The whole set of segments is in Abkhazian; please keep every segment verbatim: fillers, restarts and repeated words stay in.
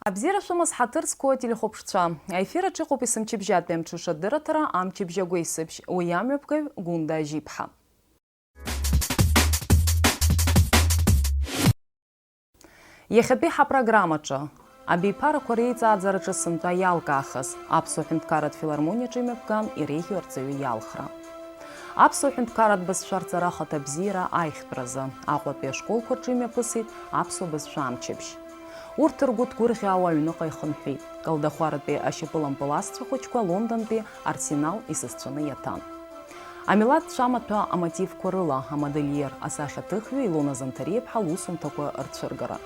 Абзиара шәымаз, ҳаҭыр зқәу ателехәаԥшцәа. Аефир аҿы иҟоуп есымчыбжьатәи амҽыша адырраҭара, амчыбжь агәеисыбжь. Уи амҩаԥгаҩ Гәында Ажьиԥҳа. Иахьатәи ҳапрограммаҿы, абиԥарақәа реиҵааӡараҿы сынтәа иалкаахаз, Аԥсуа ҳәынҭқарратә филармониаҿы имҩаԥган иреиӷьу арҵаҩы иалхра. Аԥсуа ҳәынҭқарратә бызшәа рҵара ахаҭабзиара аиӷьтәразы Аҟәатәи ашколқәа рҿы имҩаԥысит аԥсуа бызшәа амчыбжь. Урҭ ргәы ҭгәырӷьаауа аҩныҟа ихынҳәит. Калдахәаратәи ашьапылампыл асцәа хәыҷқәа Лондонтәи Арсенал исасцәаны иаҭан. Амилаҭ цәамаҭәа амотивқәа рыла амодельер, асахьаҭыхҩы Илона Занҭариаԥҳа лусумҭақәа рцәыргара.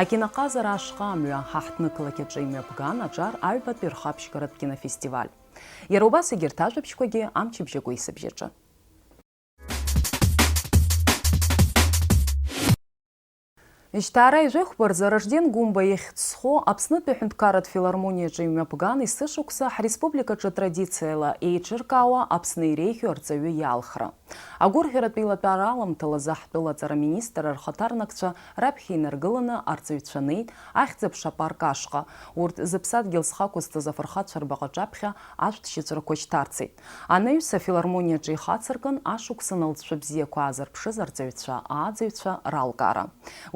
Акиноҟазара ашҟа амҩа ҳа ҳҭнықалақь аҿы имҩаԥган аҿар аҩбатәи рхаԥшьгаратә кинофестиваль. Иара убас егьырҭ ажәабжьқәагьы амчыбжь агәеисыбжьаҿы. Жьҭаара ижәохәба рзы Ражден Гәымба ихьӡ зху Аԥснытәи аҳәынҭқарратә филармониаҿы имҩаԥган есышықәса ҳреспубликаҿы традициала еиҿыркаауа Аԥсны иреиӷьу арҵаҩы иалхра. Агәырӷьаратә еилатәара аламҭалазы ҳтәыла аҵара министр рхаҭарнакцәа раԥхьа инаргыланы арҵаҩцәа неит Ахьӡ-аԥша апарк ашҟа, урҭ зыԥсадгьыл зхы ақәызҵаз афырхацәа рбаҟа аҿаԥхьа ашәҭшьыҵәрақәа шьҭарҵеит. Анаҩс афилармониаҿы ихацыркын ашықәсан алҵшәа бзиақәа аазырԥшыз арҵаҩцәа, ааӡаҩцәа ралкаара.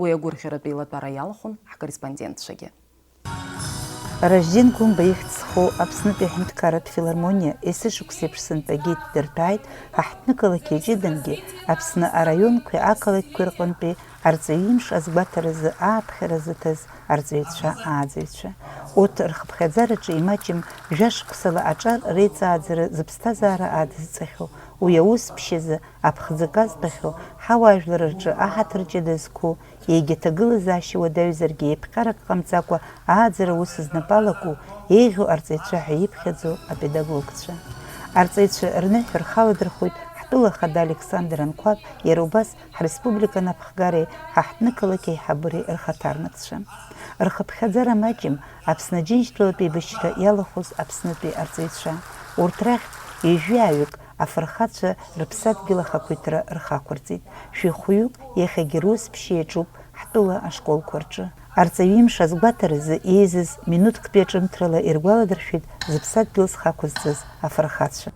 Уи агәырӷьаратә еилатәара иалахәын ҳкорреспондентцәагьы. Ражден Гәымба ихьӡ зху Аԥснытәи аҳәынҭқарратә филармониа есышықәсеиԥш сынтәагьы иҭдырҭәааит ҳа ҳҭнықалақь иаҷыдангьы, Аԥсны араионқәеи ақалақьқәеи рҟынтәи арҵаҩы имш азгәаҭаразы ааԥхьара зыҭаз арҵаҩцәа, ааӡаҩцәа. Урҭ рхыԥхьаӡараҿы имаҷым жәашықәсала аҿар реиҵааӡара зыԥсҭазаара адызҵахьоу, уи аус ԥшьазы аԥхӡы казтәахьоу, ҳауаажәлар рҿы аҳаҭыр ҷыда зқәу, егьа ҭагылазаашьа уадаҩзаргьы еиԥҟьарак ҟамҵакәа ааӡара аус знапы алаку, еиӷьу арҵаҩцәа ҳәа иԥхьаӡоу апедагогцәа. Арҵаҩцәа рныҳәа рхаладырхәит ҳтәыла ахада Александр Анқәаб, иара убас ҳреспублика анапхгареи ҳа ҳҭнықалақь аиҳабыреи рхаҭарнакцәа. Рхыԥхьаӡара маҷым Аԥсны Аџьынџьтәылатә еибашьра иалахәыз Аԥснытәи арҵаҩцәа. Урҭ рахьтә ҩажәи ааҩык афырхацәа рыԥсадгьыл ахақәиҭра рхы ақәырҵеит. Шәи хәҩык иахьагьы рус ԥшьа иаҿуп ҳтәыла ашколқәа рҿы. Арҵаҩы имш азгәаҭаразы еизаз минуҭктәи аҿымҭрала иргәаладыршәеит зыԥсадгьыл зхы ақәызҵаз афырхацәа.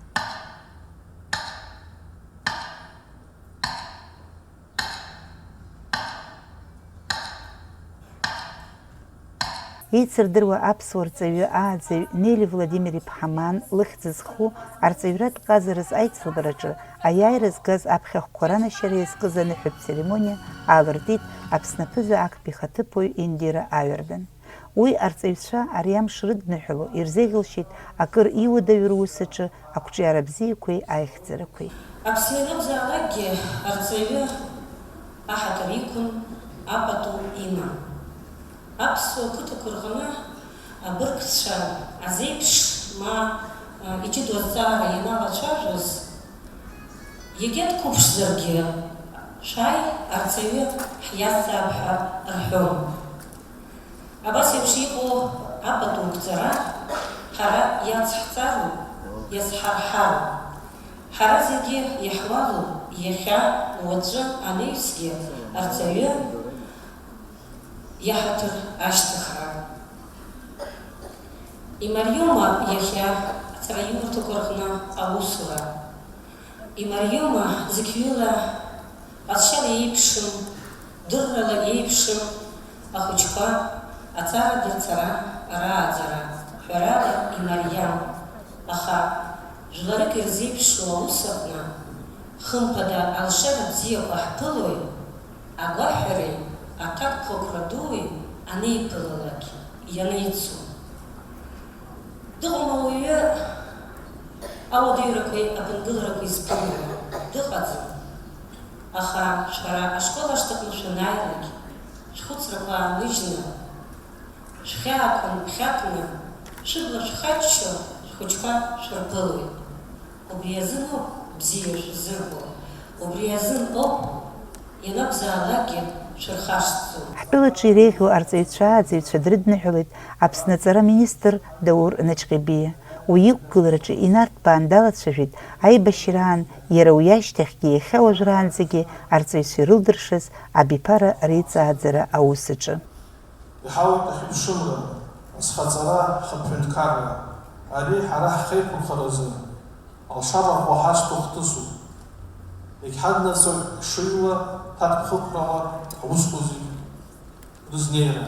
Еицырдыруа аԥсуа рҵаҩы ааӡаҩ Нели Владимир-иԥҳа Ман лыхьӡ зху арҵаҩратә ҟазараз аицлабраҿы аиааира згаз аԥхьахәқәа ранашьара иазкыз аныҳәатә церемониа аалыртит Аԥсны аԥыза актәи ихаҭыԥуаҩ Индира Аҩардан. Уи арҵаҩцәа ари амш рыдныҳәало ирзеиӷьалшьеит акыр иуадаҩу рус аҿы ақәҿиара бзиақәеи аихьӡарақәеи. Аԥсны ианакәзаалакгьы арҵаҩы аҳаҭыр иқәын, апату иман. Аԥсуа қыҭақәа рҟны абыргцәа азеиԥш ма, а, иҷыдоу азҵаара ианалацәажәоз, иагьа дқәыԥшзаргьы, шәааи, арҵаҩы ҳиазҵаап ҳәа рҳәон. Абас еиԥш иҟоу апату нагӡара ҳара иацҳҵароуп, иазҳарҳароуп. Ҳара зегьы иаҳуалуп иахьа, уаҵәы, анаҩсгьы арҵаҩы иаҳаҭыр ашьҭыхра. Имариоума иахьа аҵараиурҭақәа рҟны аусура? Имариоума зықьҩыла ҟазшьала еиԥшым, дыррала еиԥшым ахәыҷқәа аҵара дырцара, рааӡара ҳәарада имариам, аха жәларык ирзеиԥшу аус аҟны, хымԥада, алшара бзиақәа ҳԥылои, агәаҳәареи аҭакԥхықәра дуи анеиԥылалак, ианеицу? Дыҟоума ауаҩы ауадаҩрақәеи аԥынгыларақәеи зԥыло? Дыҟаӡам. Аха шәара ашкол ашҭаҟны шәанааилак, шәхәыцрақәа ааныжьны, шәхьаақәа нԥхьакны, шәыбла шәхаччо шәхәыҷқәа шәырԥылоит. Убри азын ауп бзиа шәзырбо, убри азын ауп ианакәзаалакгьы шәырхашҭӡом. Ҳтәылаҿы иреиӷьу арҵаҩцәа, ааӡаҩцәа дрыдныҳәалоит Аԥсны аҵара министр Даур Наҷҟьебиа. Уи иқәгылараҿы инарҭбаан далацәажәеит аибашьраан, иара уи ашьҭахьгьы иахьа уажәраанӡагьы арҵаҩцәа ирылдыршаз абиԥара реиҵааӡара аус аҿы. Иҳауеит ахьыԥшымра, азхаҵара, хатә ҳәынҭқарра. Ари ҳара ҳхеиқәырхаразы алшара ӷәӷәа ҳазҭо хҭысуп. Егьҳаднаҵоит хшыҩла, ҭакԥхықәрала аусқәа зегь рызнеира.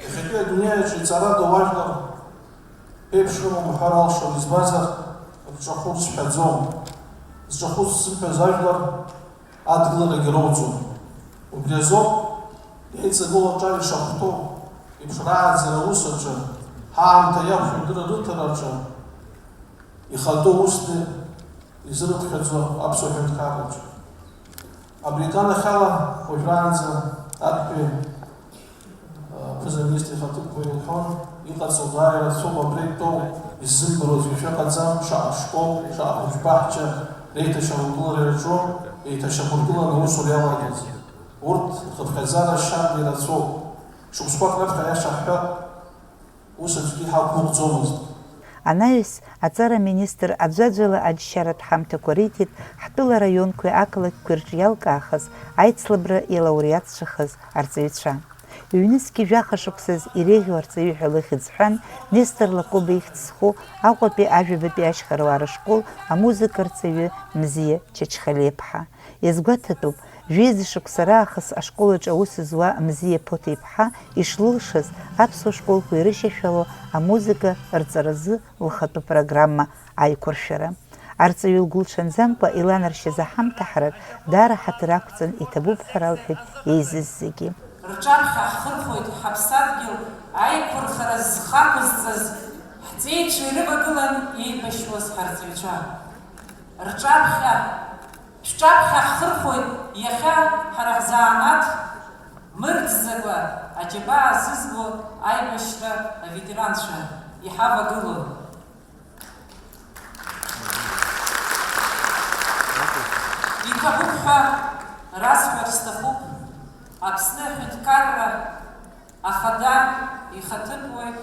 Иахьатәи адунеи аҿы иҵарада уажәлар ԥеиԥш рымам уҳәар алшоит, избанзар, рҿахәы рзҳәаӡом. Зҿахәы ззымҳәаз ажәлар адгыларагьы роуӡом. Убри азоуп иеиҵагылоу аҿар ишахәҭоу еиԥш, рааӡара аус аҿы, ҳаамҭа иақәшәо адырра рыҭараҿы ихадоу усны изырыԥхьаӡо аԥсуа ҳәынҭқарраҿы. Абри иганахьала уажәраанӡа актәи аԥыза-министр ихаҭыԥуаҩ илҳәон, иҟаҵоу даара ирацәоуп, абра итәоу иззымдыруаз ишәыҟаӡам, шаҟа школ, шаҟа хәыҷбаҳча реиҭашьақәгылара иаҿу, еиҭашьақәыргыланы аусура иалагаз. Урҭ рхыԥхьаӡара шьарда ирацәоуп, шықәсқәак раԥхьа аиаша ҳҳәап, ус аӡәгьы ҳақәгәыӷӡомызт. Анаҩс, аҵара аминистр аӡәаӡәала аџьшьаратә ҳамҭақәа риҭеит ҳтәыла араионқәеи ақалақьқәеи рҿы иалкаахаз аицлабра иалауреатцәахаз арҵаҩцәа. Ҩнызқьи жәаха шықәсаз иреиӷьу арҵаҩы ҳәа лыхьӡ ҳәан Нестор Лакоба ихьӡ зху Аҟәатәи ажәабатәи ашьхаруаа рышкол амузыка арҵаҩы Мзиа Чачхалиаԥҳа. Иазгәаҭатәуп, жәеиза шықәса раахыс ашкол аҿы аус зуа Мзиа Ԥоҭа-иԥҳа ишлылшаз аԥсуа школқәа ирышьашәало амузыка рҵаразы лхатәы программа аиқәыршәара. Арҵаҩы лгәылҽанӡамкәа иланаршьаз аҳамҭа ҳарак даара ҳаҭыр ақәҵан иҭабуп ҳәа ралҳәеит еизыз зегьы. Рҿаԥхьа ҳхырхәоит ҳаԥсадгьыл аиқәырхара зхы ақәызҵаз ҳҵеицәа ирывагылан еибашьуаз ҳарҵаҩцәа. Рҿаԥхьа, шәҿаԥхьа ҳхырхәоит иахьа ҳара ҳзанааҭ мырӡӡакәа аџьабаа зызбо аибашьра аветеранцәа иҳавагылоу. Иҭабуп ҳәа расҳәар сҭахуп, Аԥсны аҳәынҭқарра Ахада ихаҭыԥуаҩ,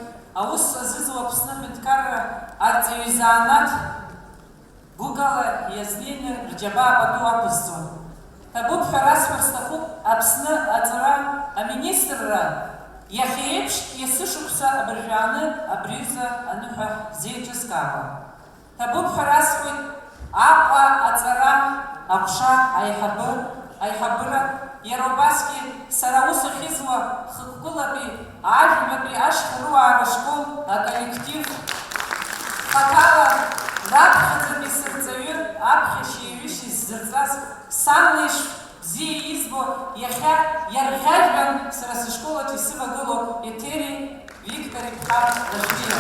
аус азызуа Аԥсны аҳәынҭқарра арҵаҩы изанааҭ гәыкала иазнеины рџьабаа пату ақәызҵон. Ҭабуп ҳәа расҳәар сҭахуп, Аԥсны аҵара аминистрра иахьа еиԥш есышықәса абыржәааны абри аҩыза аныҳәа ҳзеиҿыскаауа. Ҭабуп ҳәа расҳәоит Аҟәа аҵара аҟәша аиҳабы, аиҳабыра, иара убасгьы сара аус ахьызуа хықәкылатәи, ажәабатәи ашьхаруаа рышкол аколлектив, хаҭала раԥхьаӡатәи сырҵаҩы аԥхьашьеи ҩышьеи сзырҵаз сан леишә бзиа избо, иахьа иарӷьажәҩан сара сышкол аҿы исывагылоу Еҭери Виктор-иԥҳа Лашәриа.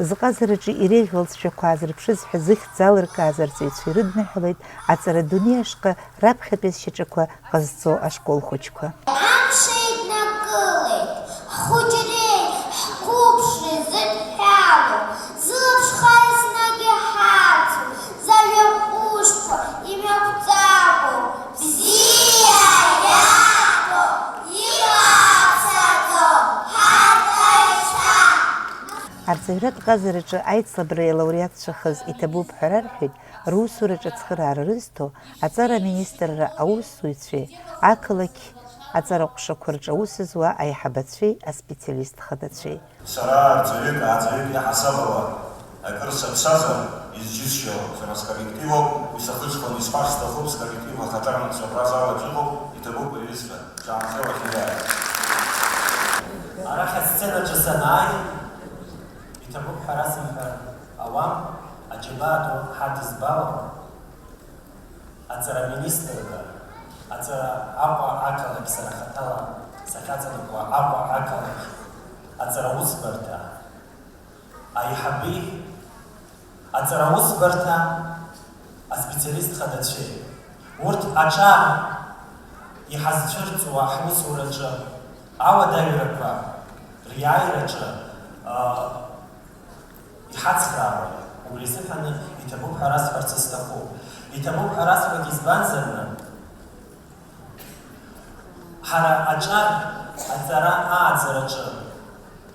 Зҟазараҿы иреиӷьу алҵшәақәа аазырԥшыз ҳәа зыхьӡ залыркааз арҵаҩцәа ирыдныҳәалеит аҵара дунеи ашҟа раԥхьатәи азшьаҿақәа ҟазҵо ашкол хәыҷқәа. Амш еиднакылеит, ҳхәыҷреи ҳқәыԥшреи зыдҳәалоу, зылаԥш хар еснагь иҳарӡуа, зажәа ҟәышқәа имҩақәҵагоу, бзиа иаабо, иҟаҳҵаӡом ҳарҵаҩцәа. Арҵаҩратә ҟазараҿы аицлабра иалауреатцәахаз иҭабуп ҳәа рарҳәеит, русураҿы ацхыраара рызҭо аҵара аминистрра аусзуҩцәеи ақалақь аҵара ҟәшақәа рҿы аус зуа аиҳабацәеи аспециалист хадацәеи. Сара арҵаҩык, ааӡаҩык иаҳасабала акыр саԥсазар, изџьысшьо сара сколлективоуп, исахыҽхәаны исҳәар сҭахуп, сколлектив ахаҭарнакцәа абра азал аҿы ыҟоуп, иҭабуп аҩызцәа, шаанхеи уахьиааиз. Арахь асценаҿы санааи, иҭабуп ҳәа расымҳәар ауам, аџьабаа ду ҳадызбало. Аҵара аминистрра, аҵара Аҟәа ақалақь сара хаҭала сахьаҵанакуа Аҟәа ақалақь аҵара усбарҭа аиҳаби, аҵара усбарҭа аспециалист хадацәеи, урҭ аҿар иҳазцәырҵуа ҳусураҿы ауадаҩрақәа риааираҿы, а, Иҳацхраауеит, убри азыҳәан иҭабуп ҳәа расҳәарц сҭахуп. Иҭабуп ҳәа расҳәогь избанзарны, ҳара аҿар аҵара ааӡараҿы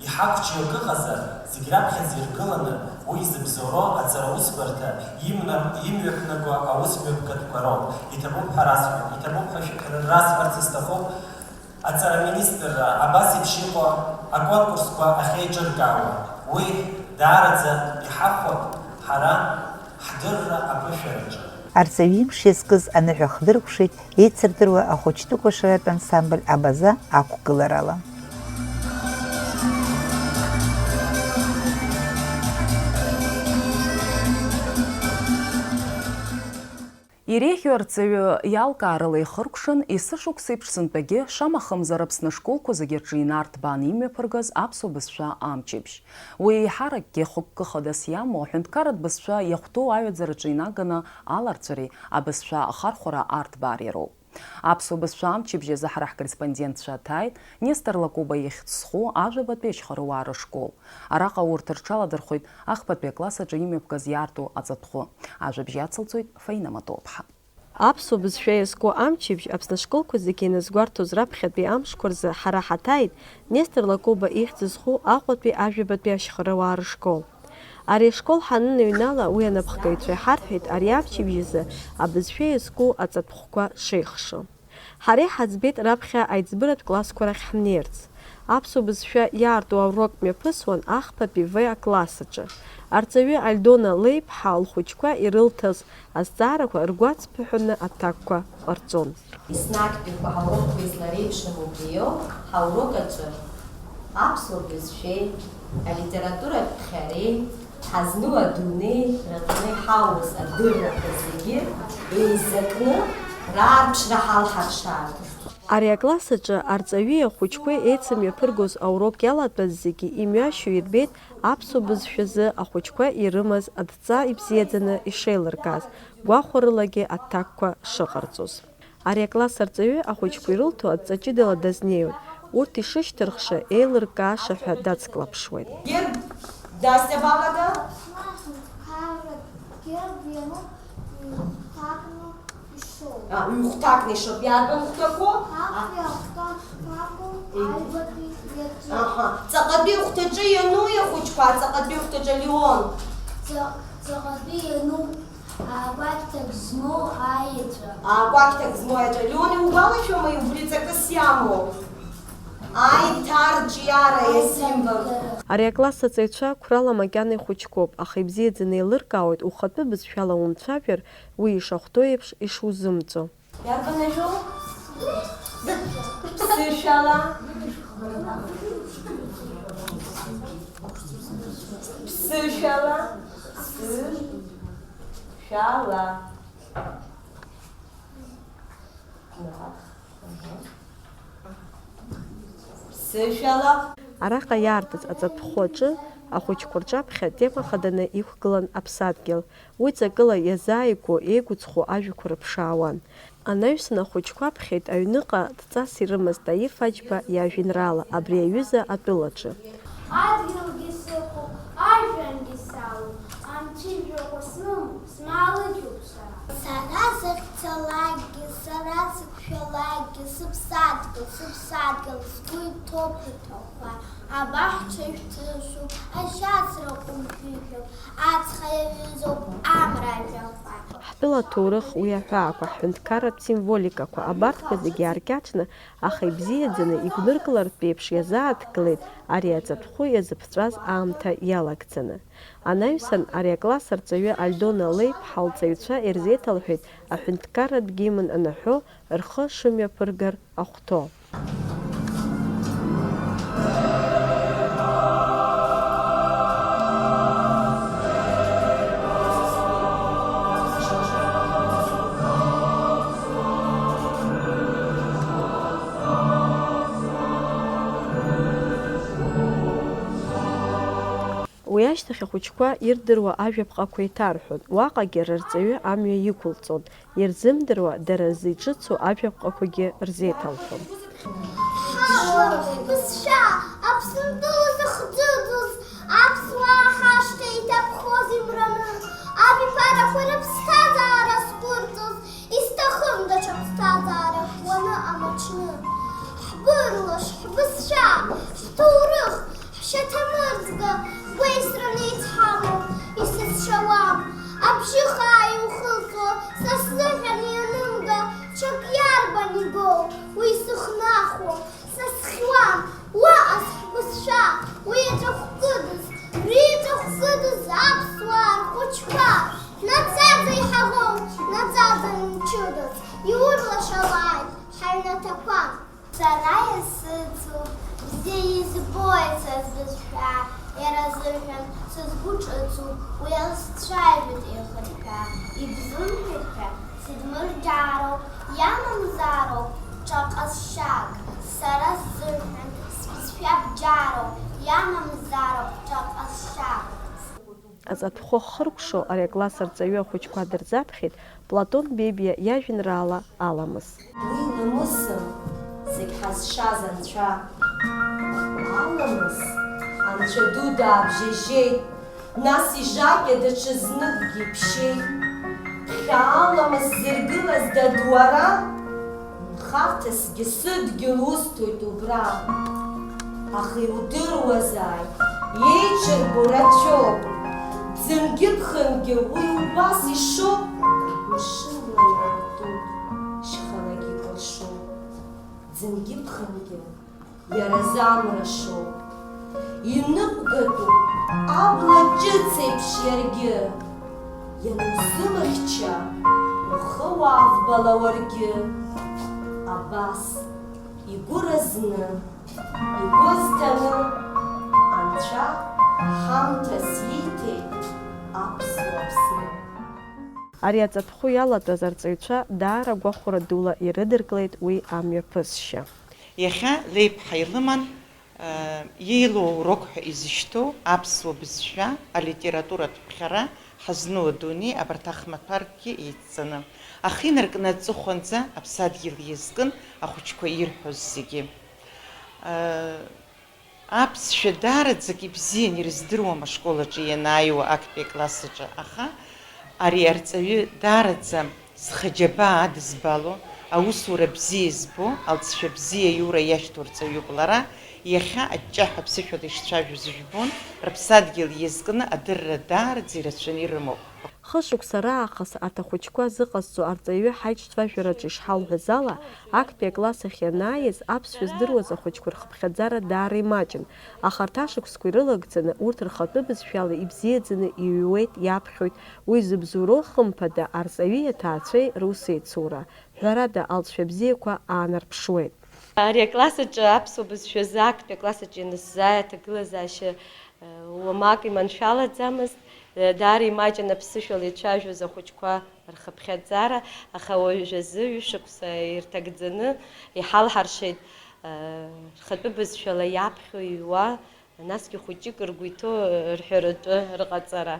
иҳақәҿио акы ыҟазар, зегь раԥхьаӡа иргыланы уи зыбзоуроу аҵара усбарҭа имна-, имҩаԥнаго аус мҩаԥгатәқәа роуп. Иҭабуп ҳәа расҳәоит, иҭабуп ҳәа шәа-, расҳәарц сҭахуп. Аҵара аминистрра абас еиԥш иҟоу аконкурсқәа ахьеиҿыркаауа, уи даараӡа иҳахәап ҳара ҳдырра аԥышәараҿы. Арҵаҩы имш иазкыз аныҳәа хдыркәшеит еицырдыруа ахәыҷтәы кәашаратә ансамбль Абаза ақәгыларала. Иреиӷьу арҵаҩы иалкаарыла ихыркәшан, есышықәса еиԥш сынтәагьы шамахамзар Аԥсны ашколқәа зегьы рҿы инарҭбааны имҩаԥыргаз аԥсуа бызшәа амчыбжь. Уи еиҳаракгьы хықәкы хадас иамоу аҳәынҭқарратә бызшәа иахәҭоу аҩаӡараҿы инаганы аларҵәареи абызшәа ахархәара арҭбаареи роуп. Аԥсуа бызшәа амчыбжь азы ҳара ҳкорреспондентцәа ҭааит Нестор Лакоба ихьӡ зху ажәабатәи ашьхаруаа рышкол. Араҟа урҭ рҽаладырхәит ахԥатәи акласс аҿы имҩаԥгаз иаарту аҵатәхәы. Ажәабжь ацылҵоит Фаина Матоуԥҳа. Аԥсуа бызшәа иазку амчыбжь Аԥсны ашколқәа зегьы ианазгәарҭоз раԥхьатәи амшқәа рзы ҳара ҳаҭааит Нестор Лакоба ихьӡ зху Аҟәатәи ажәабатәи ашьхаруаа рышкол. Ари ашкол ҳанынаҩнала, уи анапхгаҩцәа иҳарҳәеит ари амчыбжь азы абызшәа иазку аҵатәхәқәа шеихшо. Ҳара иҳаӡбеит раԥхьа аиҵбыратә классқәа рахь ҳнеирц. Аԥсуа бызшәа иаарту аурок мҩаԥысуан ахԥатәи В акласс аҿы. Арҵаҩы Альдона Леиԥҳа лхәыҷқәа ирылҭаз азҵаарақәа ргәацԥыҳәаны аҭакқәа ҟарҵон. Еснагьтәиқәа ҳаурокқәа излареиԥшым убриоуп, ҳаурок аҿы аԥсуа бызшәеи алитературатә ԥхьареи, ҳазну адунеи рыҟны иҳауз адыррақәа зегьы еизакны раарԥшра ҳалҳаршааит. Ари акласс аҿы арҵаҩи ахәыҷқәеи еицымҩаԥыргоз аурок иалатәаз зегьы имҩашьо ирбеит аԥсуа бызшәазы ахәыҷқәа ирымаз адҵа ибзиаӡаны ишеилыркааз, гәахәарылагьы аҭакқәа шыҟарҵоз. Ари акласс арҵаҩы ахәыҷқәа ирылҭо адҵа ҷыдала дазнеиуеит, урҭ ишышьҭырхша еилыркааша ҳәа дацклаԥшуеит. Герб дасабалада? Герб иануп, ҩ-хәҭакны ишоуп. А, ҩ-хәҭакны ишоуп. Иарбан хәҭақәоу? Аԥхьа ахәҭа шԥакәу? Егьи. Аҩбатәи иаҿуп. Аҳа. Ҵаҟатәи ахәҭаҿы иану иахәыҷқәа, ҵаҟатәи ахәҭаҿы Леон? Ҵа-, ҵаҟатәи иану? Агәашәҭак змоу аеҵәа. Агәашәҭак змоу аеҵәа. Леон, иугәалашәома убри ҵакыс иамоу? Аиҭарҿиара иасимвол. Ари акласс аҵаҩцәа қәрала макьана ихәыҷқәоуп, аха ибзиаӡаны еилыркаауеит, ухатәы бызшәала умцәажәар, уи ишахәҭоу еиԥш ишузымҵәо. Иарбан ажәоу? Ԥсышәала. Ԥсышәала. Ԥсышәала. Ԥсышәала. Араҟа иаартыз аҵатәхәы аҿы ахәыҷқәа рҿаԥхьа атема хаданы иқәгылан аԥсадгьыл. Уи ҵакыла иазааигәоу еигәыцхәу ажәақәа рыԥшаауан. Анаҩсан ахәыҷқәа аԥхьеит аҩныҟа дҵас ирымаз Таиф Аџьба иажәеинраала Абри аҩыза атәылаҿы. Адгьылгьы сыхәо, ажәҩангьы салоуп, амчыбжьақәа снымоуп, смаалықьуп сара. Сара сахьцалакгьы, сара сықәшәалакгьы, сыԥсадгьыл, сыԥсадгьыл, сгәы иҭоуп иҭахәа, абаҳча шәҭышәуп, ашьацра ҟәымшәышәуп, ацха иаҩызоуп амра ажәаха. Ҳтәыла аҭоурых, уи аҳәаақәа, ҳҳәынҭқарратә символикақәа, абарҭқәа зегьы ааркьаҿны, аха ибзиаӡаны, игәныркылартә еиԥш иазааҭгылеит ари аҵатәхәы иазыԥҵәаз аамҭа иалагӡаны. Анаҩсан ари акласс арҵаҩы Альдона Леиԥҳа лҵаҩцәа ирзеиҭалҳәеит аҳәынҭқарратә гимн анаҳәо рхы шымҩаԥыргар ахәҭоу. Уи ашьҭахь ахәыҷқәа ирдыруа ажәаԥҟақәа еиҭарҳәон, уаҟагьы рырҵаҩы амҩа иқәылҵон, ирзымдыруа, дара рзы иҿыцу ажәаԥҟақәагьы рзеиҭалҳәон. Ҳабацәа, Аԥсынтәыла зыхӡыӡоз, аԥсуаа ҳашҭа иҭаԥхоз имраны, абиԥарақәа рыԥсҭазаара зқәырҵоз, исҭахым даҽа ԥсҭазаара ҳуаны амаҽны. Ҳбырлаш, ҳбызшәа, ҳҭоурых, ҳшьаҭамырӡга гәеисраны ицҳамоуп, исызшауам. Абжьы хаа иухылҵуа са сзыҳәан ианымга, ҽак иарбан ибоу уи сыхнахуа? Сызхьуам уаҟа сҳәызшәа, уи иҵәахәкыдыз, уи иҵәахәкыдыз аԥсуаа рхәыҷқәа, наӡаӡа иҳаӷоу, наӡаӡа мчыдаз, иурлашалааит ҳаҩнаҭақәа. Сара исыцу, бзиа избоит са сбызшәа, иара азыҳәан сызгәы ҿыцу, уи азцәажәоит ихырҳәа, ибзымҳәеит ҳәа сидмырџьароуп, иамамзароуп ҿаҟа сшьак, сара сзыҳәан сбызшәа бџьароуп, иамамзароуп ҿаҟа сшьак. Аҵатәхәы хыркәшо ари акласс арҵаҩы ахәыҷқәа дырзаԥхьеит Платон Бебиа иажәеинраала Аламыс. Уи ламысым зегь ҳазшаз Анцәа. Аламыс Анцәа ду даабжьажьеит, нас ижакьа даҽазныкгьы иԥшьеит. Ԥхьа аламыс зыргылаз, дад, уара, нхарҭасгьы сыдгьыл усҭоит убра. Аха иудыруазааит, еиҽырбо рацәоуп. Ӡынгьы-ԥхынгьы уи убас ишоуп, мшынла иаартуп, шьхалагьы икәыршоуп. Ӡынгьы-ԥхынгьы иара замра шоуп. Иныҟәгатәуп абла ҿыц еиԥш иаргьы. Ианузымыхьча, ухы уавбала уаргьы. Абас, игәы разны, игәы зҭаны, Анцәа ҳамҭас ииҭеит аԥсуа Аԥсны. Ари аҵатәхәы иалатәаз арҵаҩцәа даара гәахәара дула ирыдыркылеит уи амҩаԥысшьа. Иахьа леиԥҳа илыман, э, иеилоу аурок ҳәа изышьҭоу аԥсуа бызшәа, алитературатә ԥхьара ҳазну адунеи абарҭ ахмаҭәаркгьы еидҵаны. Аха инаркны аҵыхәанӡа аԥсадгьыл иазкын ахәыҷқәа ирҳәоз зегьы. Э, Аԥсшәа даараӡак ибзиан ирыздыруам ашкол аҿы ианааиуа актәи акласс аҿы, аха ари арҵаҩы даараӡа зхы џьабаа адызбало, аусура бзиа збо, алҵшәа бзиа аиура иашьҭоу рҵаҩуп лара. Иахьа аҷҷаҳәа ԥсышәала ишцәажәоз жәбон, рыԥсадгьыл иазкны адырра даараӡа ирацәаны ирымоуп. Хышықәса раахыс арҭ ахәыҷқәа зыҟазҵо арҵаҩы ҳаиҿцәажәараҿы ишҳалҳәаз ала, актәи акласс ахь ианааиз, аԥсшәа здыруаз ахәыҷқәа рхыԥхьаӡара даара имаҷын, аха арҭ ашықәсқәа ирылагӡаны, урҭ рхатәы бызшәала ибзиаӡаны иҩуеит, иаԥхьоит, уи зыбзоуроу хымԥада, арҵаҩи аҭаацәеи русеицура, ҳәарада, алҵшәа бзиақәа аанарԥшуеит. Ари акласс аҿы аԥсуа бызшәазы актәи акласс аҿы ианысзааи аҭагылазаашьа, э, уамак иманшәалаӡамызт. Э, даара имаҷын аԥсышәала ицәажәоз ахәыҷқәа рхыԥхьаӡара, аха уажәазы ҩышықәса ирҭагӡаны иҳалҳаршеит, э, рхатәы бызшәала иаԥхьо иҩуа, насгьы хәыҷык ргәы иҭоу, э, рҳәаратәы рҟаҵара.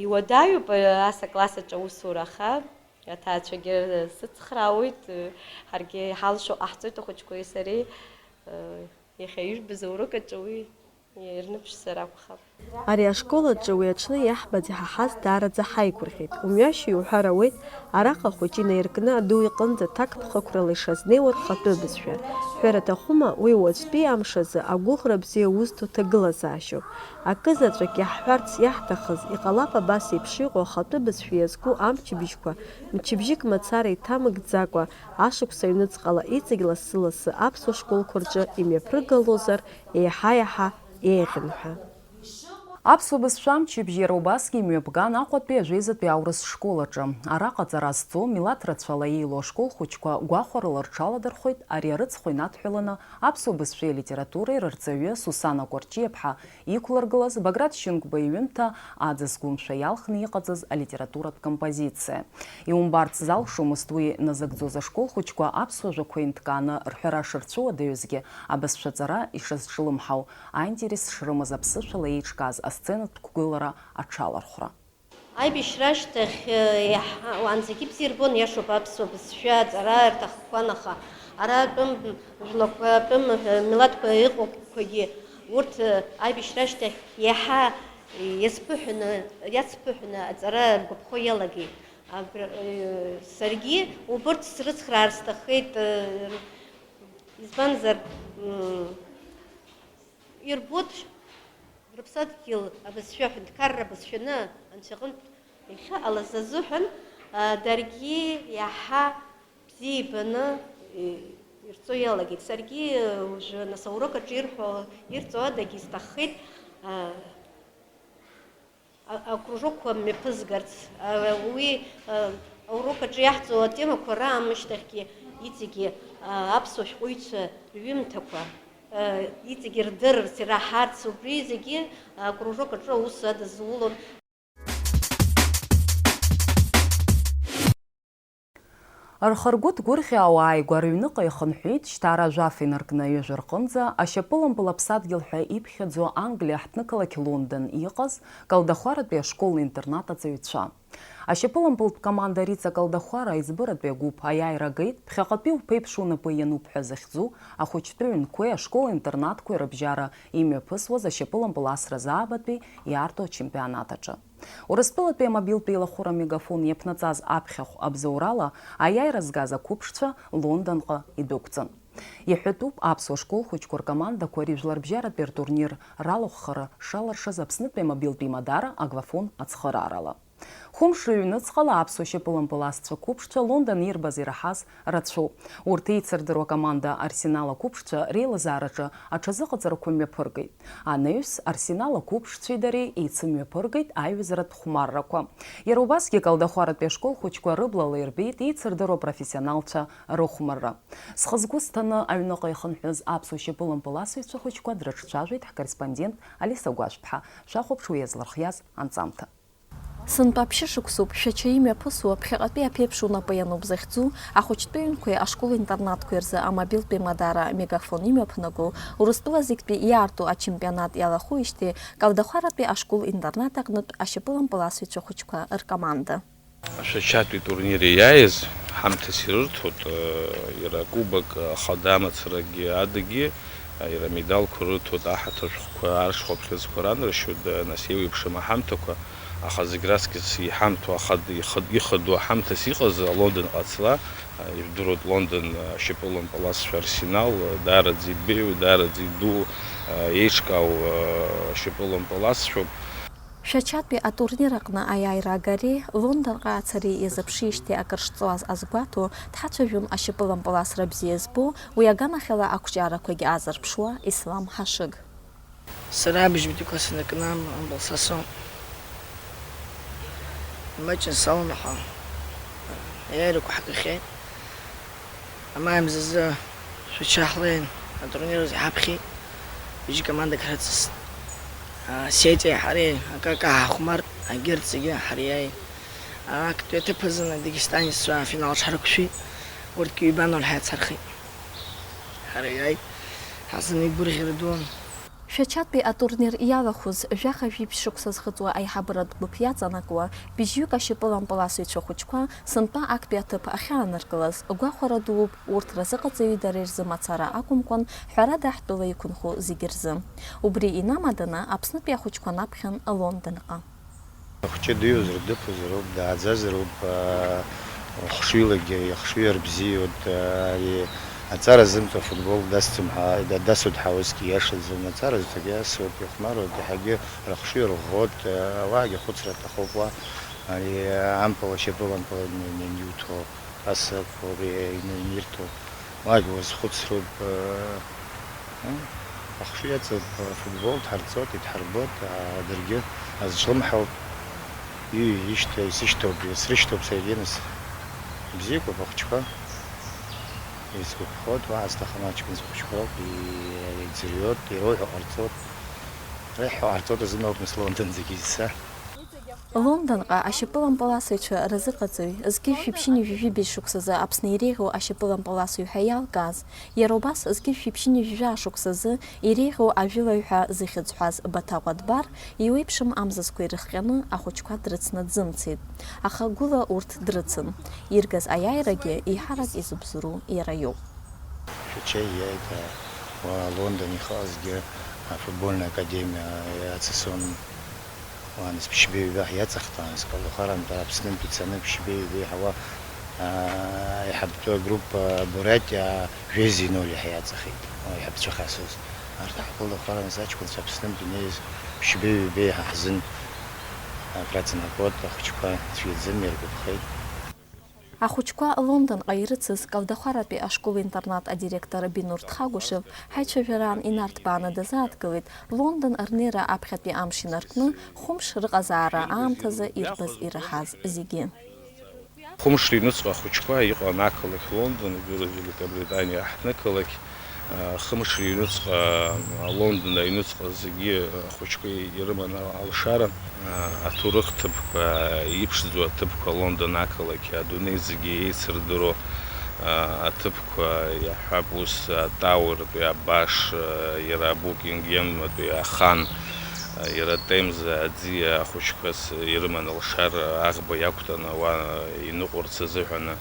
Иуадаҩуп, э, ас акласс аҿы аусура, аха аҭаацәагьы сыцхраауеит, ҳаргьы иҳалшо ҟаҳҵоит ахәыҷқәеи сареи, иахьа ижәбаз аурок аҿы уи ирныԥшзар акәхап. Ари ашкол аҿы уи аҽны иаҳбаз, иҳаҳаз даараӡа ҳаигәырӷьеит. Умҩашьо иуҳәар ауеит, араҟа ахәыҷы инаиркны аду иҟынӡа ҭакԥхықәрала ишазнеиуа рхатәы бызшәа. Ҳәара аҭахума, уи уаҵәтәи амш азы агәыӷра бзиа узҭо ҭагылазаашьоуп. Акызаҵәык иаҳҳәарц иаҳҭахыз, иҟалап абас еиԥш иҟоу ахатәы бызшәа иазку амчыбжьқәа, мчыбжьык мацара иҭамыгӡакәа, ашықәс аҩныҵҟала иҵегь лассы-лассы аԥсуа школқәа рҿы имҩаԥыргалозар, еиҳа-еиҳа еиӷьын ҳәа. Аԥсуа бызшәа амчыбжь иара убасгьы имҩаԥган Аҟәатәи ажәеизатәи аурыс школ аҿы. Араҟа аҵара зҵо, милаҭ рацәала еилоу ашкол хәыҷқәа гәахәарыла рҽаладырхәеит ари арыцхә инадҳәаланы аԥсуа бызшәеи алитературеи рырҵаҩы Сусана Кәарҷиаԥҳа иқәлыргылаз Баграт Шьынқәба иҩымҭа Аӡа зқәымшәа иалхны иҟаҵаз алитературатә композициа. Иумбарц залшомызт уи назыгӡоз ашкол хәыҷқәа аԥсуа жәақәа инҭкааны рҳәара шырцәыуадаҩызгьы, абызшәаҵара ишазҿлымҳау, аинтерес шрымаз аԥсышәала еиҿкааз асценатә қәгылара аҽалархәра. Аибашьра ашьҭахь, э, иаҳ-, уаанӡагьы бзиа ирбон, иашоуп, аԥсуа бызшәа аҵара рҭахқәан, аха ара атәым жәлақәа, атәым, э, милаҭқәа ыҟоуқәагьы урҭ, э, аибашьра ашьҭахь иаҳа иазԥыҳәаны, иацԥыҳәаны аҵара ргәаԥхо иалагеит. Абра, э, саргьы убырҭ срыцхраар сҭаххеит, э, избанзар, м, ирбоит рыԥсадгьыл абызшәа, аҳәынҭқарра бызшәаны анцәа иҟынтә иахьыҟалаз азыҳәан, а, даргьы иаҳа бзиа ибаны, и-, Ирҵо иалагеит. Саргьы уажәы, нас, аурок аҿы ирҳәо, ирҵо адагьы исҭаххеит, а, а, акружокқәа мҩаԥызгарц. А, уи, а, аурок аҿы иаҳҵо атемақәа раамышьҭахьгьы иҵегьы, а, аԥсуа шәҟәыҩҩцәа рҩымҭақәа, а, иҵегьы рдырырц, ираҳарц, убри зегьы акружок аҿы аус адызулон. Рхы-ргәы ҭгәырӷьаауа ааигәа рыҩныҟа ихынҳәит, шьҭа ара ажәаф инаркны ҩажәа рҟынӡа ашьапылампыл аԥсадгьыл ҳәа иԥхьаӡо Англиа аҳҭнықалақь Лондон иҟаз Калдахәаратәи ашкол-интернат аҵаҩцәа. Ашьапылампылтә команда Риҵа Калдахәара аиҵбыратәи агәыԥ аиааира агеит, ԥхьаҟатәи уԥеиԥш унапы иануп ҳәа захьӡу ахәыҷтәы ҩнқәеи ашкол-интернатқәеи рыбжьара имҩаԥысуаз ашьапылампыл асра заабатәи иаарту ачемпионат аҿы. Урыстәылатәи амобилтә еилахәыра Мегафон иаԥнаҵаз аԥхьахә абзоурала аиааира згаз ақәыԥшцәа Лондонҟа идәықәҵан. Иҳәатәуп аԥсуа школ хәыҷқәа ркомандақәа реижәларбжьаратәи ртурнир ралахәхара шалыршаз Аԥснытәи амобилтә еимадара Аглафон ацхыраарала. Хәымш рыҩныҵҟала аԥсуа шьапылампыл асцәа қәыԥшцәа Лондон ирбаз ираҳаз рацәоуп. Урҭ еицырдыруа акоманда Арсенал ақәыԥшцәа реилазаараҿы аҽазыҟаҵарақәа мҩаԥыргеит. Анаҩс, Арсенал ақәыԥшцәеи дареи еицымҩаԥыргеит аиҩызаратә хәмаррақәа. Иара убасгьы Калдахәаратәи ашкол хәыҷқәа рыблала ирбеит еицырдыруа профессионалцәа рыхәмарра. Зхы-згәы зҭаны аҩныҟа ихынҳәыз аԥсуа шьапылампыл асыҩцәа хәыҷқәа дрыҿцәажәеит ҳкорреспондент Алиса Гәажәԥҳа. Шәахәаԥш уи иазлырхиаз анҵамҭа. Сынтәа ԥшьышықәсоуп Шәача имҩаԥысуа, ԥхьаҟатәи аԥеиԥш унапы иануп захьӡу, ахәыҷтәы ҩнқәеи ашкол-интернатқәеи рзы амобилтә еимадара Мегафон имҩаԥнаго, Урыстәыла зегьтәи иаарту ачемпионат иалахәуижьҭеи Калдахәаратәи ашкол-интернат аҟнытә ашьапылампыласыҩцәа хәыҷқәа ркоманда. Ашәачатәи турнир иаиааиз ҳамҭас ирырҭоит, э, иара акубок, э, ахада мацарагьы адагьы, э, иара амедалқәа рырҭоит аҳаҭыр шәҟәқәа, аршхәа абӷьыцқәа ранаршьоит, э, нас еиуеиԥшым аҳамҭақәа, аха зегь раҵкыс иҳамҭоу ахад-, ихад-, ихадоу аҳамҭас иҟаз Лондонҟа ацла, э, ижәдыруеит Лондон, э, ашьапылампыласцәа Арсенал, э, даараӡа ибеиоу, даараӡа идуу, э, еиҿкаау, э, ашьапылампыласцәоуп. Шәачатәи атурнир аҟны аиааира агареи Лондонҟа ацареи иазыԥшижьҭеи акыр шҵуаз азгәаҭо, дҳацәажәон ашьапылампыласра бзиа збо, уи аганахьала ақәҿиарақәагьы аазырԥшуа Ислам Ҳашыг. Сара абыжьбатәиқәа санакны ампыл сасуан. Имаҷын салоума ҳәа, аиааирақәа ҳагахьеит. Амаи мзазы Шәача ҳлеин, атурнир азы иҳаԥхьеит, ҩыџьа командак ҳрыҵыст. А, Сетиеи ҳареи акака ҳахәмарт, егьырҭ зегьы ҳариааит. Актәи аҭыԥ азын адагестанеццәа афинал ҽҳарықәшәеит, урҭгьы ҩба-ноль ҳаицархеит. Ҳариааит, ҳазын игәырӷьара дуун. Шәачатәи атурнир иалахәыз жәаха-жәиԥшь шықәса зхыҵуа аиҳабыратә гәыԥ иаҵанакуа, быжьҩык ашьапылампыласыҩцәа хәыҷқәа сынтәа актәи аҭыԥ ахьааныркылаз, гәахәара дууп урҭ разыҟаҵаҩи дареи рзы мацара акәымкәан, ҳәарада, ҳтәыла иқәынхо зегьы рзы. Убри инамаданы, Аԥснытәи ахәыҷқәа наԥхьан Лондонҟа. Ахәҷы диуазар, дыԥозароуп, дааӡазароуп, аа, хшыҩлагьы, ихшыҩ арбзиоит, аа, ари аҵара зымҭо афутбол дасӡом ҳәа, да-, дасуеит ҳәа усгьы иашаӡом, аҵара зҭогьы асуеит, ихәмаруеит, иаҳагьы рыхшыҩ рӷәӷәоит, аа, ауаагьы ахәыцра аҭахуп уа, ари ампыл ашьапылампыл ани-, ани-, аниуҭо. Ас акәу, ари инанирҭо, уагь уазхәыцроуп, э, э, ахшыҩ аҵоуп, э, футбол дҳарҵоит, идҳарбоит, аа, даргьы азҿлымҳауп, ии, ишьҭа-, исышьҭоуп, срышьҭоуп саргьы, нас. Ибзиақәоуп ахәыҷқәа, еицгәаԥхоит, уаҳа сҭахым аҷкәынцәа хәыҷқәа роуп, и-, иӡырҩуеит, ироуҳәо ҟарҵоит, реиҳәо ҟарҵоит азын ауп, нас, Лондон зегьы зыса. Лондонҟа ашьапылампыласыҩцәа разыҟаҵаҩ, зқьи жәшәи ԥшьынҩажәи жәибжь шықәсазы Аԥсны иреиӷьу ашьапылампыласыҩ ҳәа иалкааз, иара убас зқьи жәшәи ԥшьынҩажәи жәаа шықәсазы иреиӷьу ажәылаҩ ҳәа зыхьӡҳәаз Баҭаҟәа Дбар, еиуеиԥшым амзызқәа ирыхҟьаны ахәыҷқәа дрыцны дзымцеит. Аха гәыла урҭ дрыцын. Иргаз аиааирагьы еиҳарак изыбзоуроу иара иоуп. Шәача ииааит, уа Лондон ихыҟазгьы афутбольная академиа иацысон. Уаанӡа ԥшьбеи ҩба ҳиаҵахт, аанӡа Калдахәарантә Аԥснынтә ицаны ԥшьбеи ҩбеи ҳауа, аа, аиҳабтәы агруппа Бурятиа жәеиза ноль иаҳиаҵахеит, уа аиҳабацәа хасыз. Арҭ ҳкылдахәарамыз аҷкәынцәа Аԥснынтә инеиз ԥшьбеи ҩбеи ҳа ҳзын акраҵанакуеит, ахәыҷқәа цәгьаӡам, иргәаԥхеит. Ахәыҷқәа Лондонҟа ирыцыз Калдахәаратәи ашкол-интернат адиректор Бинур Тхагәышев ҳаицәажәараан инарҭбааны дазааҭгылеит, Лондон рнеира аԥхьатәи амш инаркны, хәымш рыҟазаара аамҭазы ирбаз-ираҳаз зегьы. Хәымш рыҩныҵҟа ахәыҷқәа иҟан ақалақь Лондон, Великобританиа аҳҭнықалақь. Хымш рыҩныҵҟа, Лондон аҩныҵҟа зегьы ахәыҷқәа ирыман алшара. Аҭоурых ҭыԥқәа, иԥшӡоу аҭыԥқәа Лондон ақалақь адунеи зегьы еицырдыруа аҭыԥқәа, иаҳҳәап, ус атауертәи абаш, иара Букингемтәи ахан, иара Темза аӡиа ахәыҷқәа ирыман алшара аӷба иақәтәаны уа иныҟәарц азыҳәаны.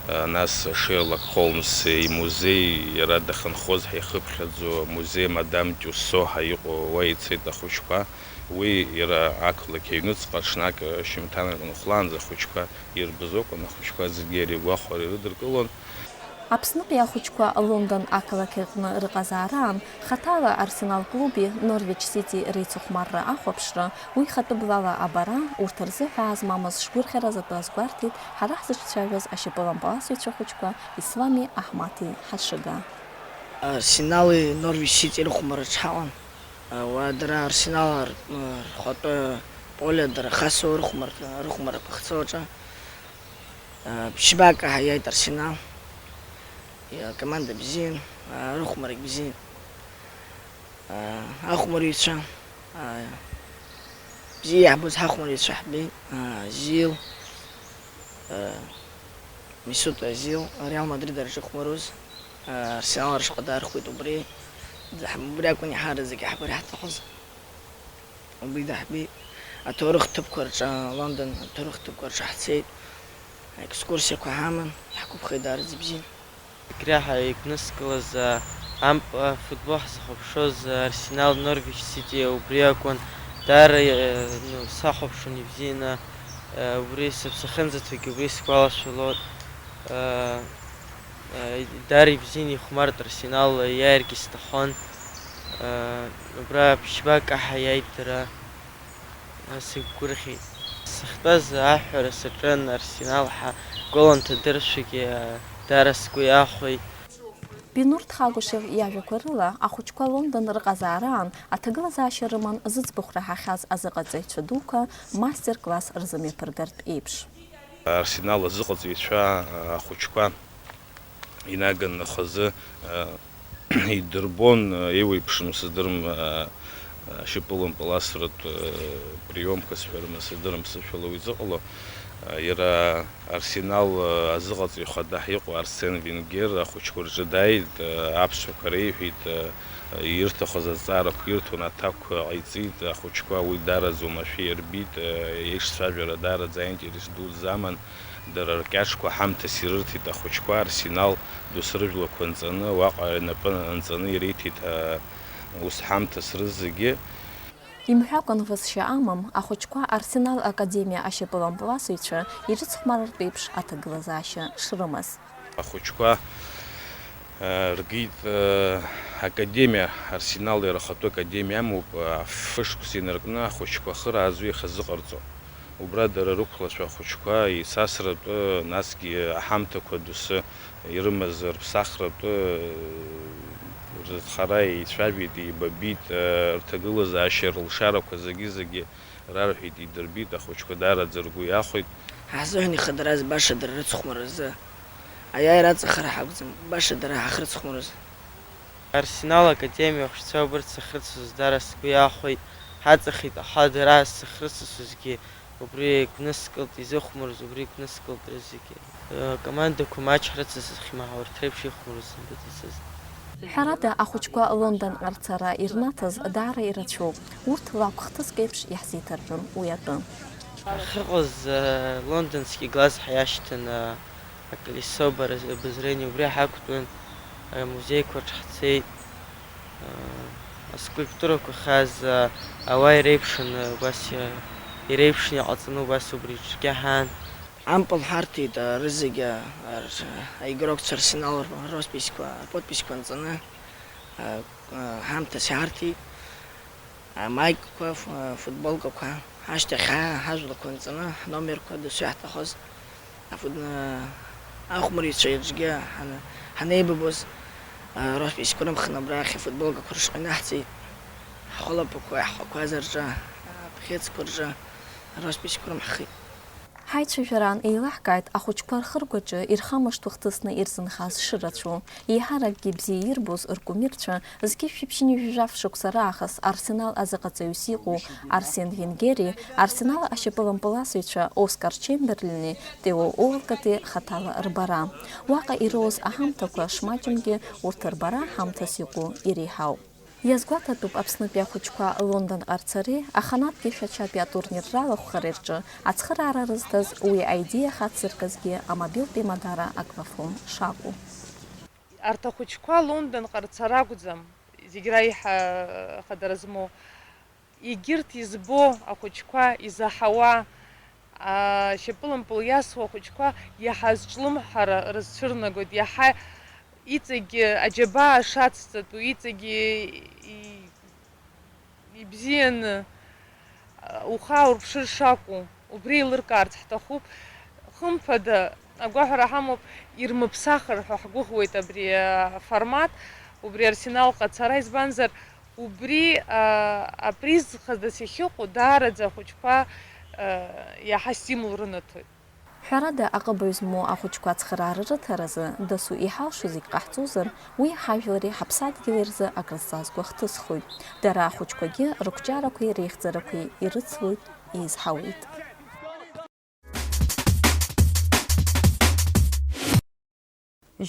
Нас Шерлок Холмс имузеи, иара дахьынхоз ҳәа ихыԥхьаӡо музеи Мадам Тюссо ҳәа иҟоу, уа ицеит ахәыҷқәа. Уи иара ақалақь аҩныҵҟа ҽнак шьымҭанак нхәлаанӡа ахәыҷқәа ирбаз акәын, ахәыҷқәа зегьы иара игәахәара ирыдыркылон. Аԥсныҟа ахәыҷқәа Лондон ақалақь аҟны рыҟазаараан, хаҭала Арсенал клуби Норвич Сити реицыхәмарра ахәаԥшра, уи ихатәы блала абара, урҭ рзы ҳәаа змамыз шгәырӷьара затәу азгәарҭеит ҳара ҳзыҿцәажәаз ашьапылампыласыҩцәа хәыҷқәа Ислами Аҳмаҭи Ҳашыга. Арсенали Норвич Сити рыхәмарраҿ ҳаҟан. Уа дара Арсенал р-, рхатәы поле дара хасоу рыхәмар-, рыхәмаррақәа ахьцо аҿы. Ԥшьба акаҳа иааит Арсенал. Акоманда бзиан, рыхәмаррагь бзиан. Ахәмарыҩцәа бзиа иаҳбоз ҳахәмарыҩцәа ҳбеит. Озил, Месут Озил, Реал Мадрид аҿы ихәмаруаз, Арсенал рышҟа даархәеит убри. Убри акәын иаҳараӡак иаҳбар иаҳҭахыз. Убри даҳбеит. Аҭоурых ҭыԥқәа рҿы, Лондон аҭоурых ҭыԥқәа рҿы ҳцеит. Аекскурсиақәа ҳаман, иаҳгәаԥхеит даараӡа ибзиан. Агьреиҳа игәныскылаз, а, амп-, а, футбол ҳзыхәаԥшуаз, а, Арсенал, Норвич Сити убри акәын. Даара, а, ну, сахәаԥшуан ибзианы, а, убри сыԥсы ахьынӡаҭоугьы убри сгәалашәалоит. А, Даара ибзианы ихәмарт Арсенал, иааиргьы сҭахын. Убра ԥшьба акаҳа иааит дара. Сықәгәырӷьеит. Сахьтәаз аҳәара саҿын, Арсенал ҳа гол анҭадыршәгьы, даара сгәы иахәеит. Бинур Тхагәышев иажәақәа рыла, ахәыҷқәа Лондон рыҟазаараан аҭагылазаашьа рыман зыӡбахә раҳахьаз азыҟаҵаҩцәа дуқәа мастер-класс рзымҩаԥыргартә еиԥш. Арсенал азыҟаҵаҩцәа ахәыҷқәа инаганы хазы идырбон, еиуеиԥшым сыздырам, ашьапылампыласратә приёмқәа сҳәарым, сыздырам сышәала уи зыҟало. Иара Арсенал азыҟаҵаҩ хада ҳиҟоу Арсен Венгер ахәыҷқәа рҿы дааит, аԥсшәақәа реиҳәеит, ирҭахыз азҵаарақәа ирҭон, аҭакқәа ҟаиҵеит, ахәыҷқәа уи даараӡа уамашәа ирбеит, еишцәажәара даараӡа аинтерес дуӡӡа аман, дара ркьаҿқәа ҳамҭас ирырҭеит ахәыҷқәа, Арсенал досрыжәлақәа нҵаны, уаҟа инапы анҵаны ириҭеит, ус ҳамҭас рызегьы. Имҳәакәан высшьа амам, ахәыҷқәа Арсенал академиа ашьапылампыласыҩцәа ирыцхәмарыртә еиԥш аҭагылазаашьа шрымаз. Ахәыҷқәа, э, ргеит, э, академиа, Арсенал иара ахатәы академиа амоуп, э, фышықәса инаркны ахәыҷқәа ахы раазо иахьазыҟарҵо. Убра дара рықәлацәа ахәыҷқәа еицасратәы, насгьы аҳамҭақәа доусы ирымаз рыԥсахратәы, э, рызхара еицәажәеит, еибабеит, э, рҭагылазаашьа, рылшарақәа зегьы-зегьы рарҳәеит, идырбеит, ахәыҷқәа даараӡа ргәы иахәеит. Ҳазыҳәан ихадараз башадара рыцхәмаразы аиааира аҵахара ҳакәӡам, башадара ҳахрыцхәмарыз. Арсенал академиа ахәыҷцәа убырҭ сахьрыцыз дара сгәы иахәеит, ҳаҵахеит, аха дара сахьрыцызгьы убри гәныскылт, изыхәмарыз убри гәныскылт рызегьы. Акомандақәа маҷ ҳрыцызхьма, урҭ реиԥш ихәмаруаз сымбаӡацызт. Ҳәарада, ахәыҷқәа Лондонҟа рцара ирнаҭаз даара ирацәоуп. Урҭ лакә хҭыск еиԥш иаҳзеиҭарҳәон уи атәы. Ахьыҟаз, э, лондонски глаз ҳиашьҭын, э, аколесо обозрения убри ҳақәтәан, э, амузеиқәа рҿы ҳцеит. Э, аскульптурақәа хаз, э, ауаа иреиԥшын, э, убас, э, иреиԥшны иҟаҵаны убас убри аҿгьы ҳаан. Ампыл ҳарҭеит, э, рызегьы, э, р-, аигрокцәа Арсенал р-, росписьқәа, рподписьқәа нҵаны, э, э, ҳамҭас иҳарҭеит. Амаикқәа, ф-, футболкақәа, ҳашьҭахь ҳа-, ҳажәлақәа нҵаны, ҳномерқәа досу иаҳҭахыз. Афутбол ахәмарҩцәа рҿгьы ҳан-, ҳанеибабоз, а, росписьқәа рымхны абрахь афутболкақәа рышҟа инаҳҵеит. Ҳхәылаԥақәа, ҳхәақәа рҿы, абӷьыцқәа рҿы росписьқәа рымҳхит. Ҳаицәажәараан еилаҳкааит ахәыҷқәа рхыргәаҿы ирхамышҭуа хҭысны ирзынхаз шырацәоу. Еиҳаракгьы бзиа ирбоз ркумирцәа, зқьи жәшәи ԥшьынҩажәи жәаф шықәса раахыс Арсенал азыҟаҵаҩыс иҟоу Арсен Венгери, Арсенал ашьапылампыласыҩцәа Оскар Чемберлени, Тео Уолкоти хаҭала рбара. Уаҟа ироуз аҳамҭақәа шмаҷымгьы, урҭ рбара ҳамҭас иҟоу иреиҳауп. Иазгәаҭатәуп Аԥснытәи ахәыҷқәа Лондонҟа рцареи аханатәгьы Шәачатәи атурнир ралахәхареи рҿы ацхыраара рызҭаз, уи аидеиа хацзыркызгьы амобилтә еимадара Аквафон шакәу. Арҭ ахәыҷқәа Лондонҟа рцара акәӡам, зегь реиҳа хадара змоу. Егьырҭ избо ахәыҷқәа, изаҳауа, ашьапылампыл иасуа ахәыҷқәа иаҳа азҿлымҳара рызцәырнагоит, иаҳа иҵегь аџьабаа шацҵатәу, иҵегь и-, ибзианы, ухы ааурԥшыр шакәу, убри еилыркаарц ҳҭахуп. Хымԥада, агәаҳәара ҳамоуп, ирмыԥсахыр ҳәа ҳгәыӷуеит абри аформат, убри Арсеналҟа ацара, избанзар, убри, а, априз хадас иахьыҟоу даараӡа ахәыҷқәа, а, иаҳа стимул рынаҭоит. Ҳәарада, аҟыбаҩ змоу ахәыҷқәа ацхыраара рыҭаразы дасу иҳалшо зегь ҟаҳҵозар, уи ҳажәлари ҳаԥсадгьыли рзы акрызҵазкуа хҭысхоит. Дара ахәыҷқәагьы рықәҿиарақәеи реихьӡарақәеи ирыцлоит, еизҳауеит.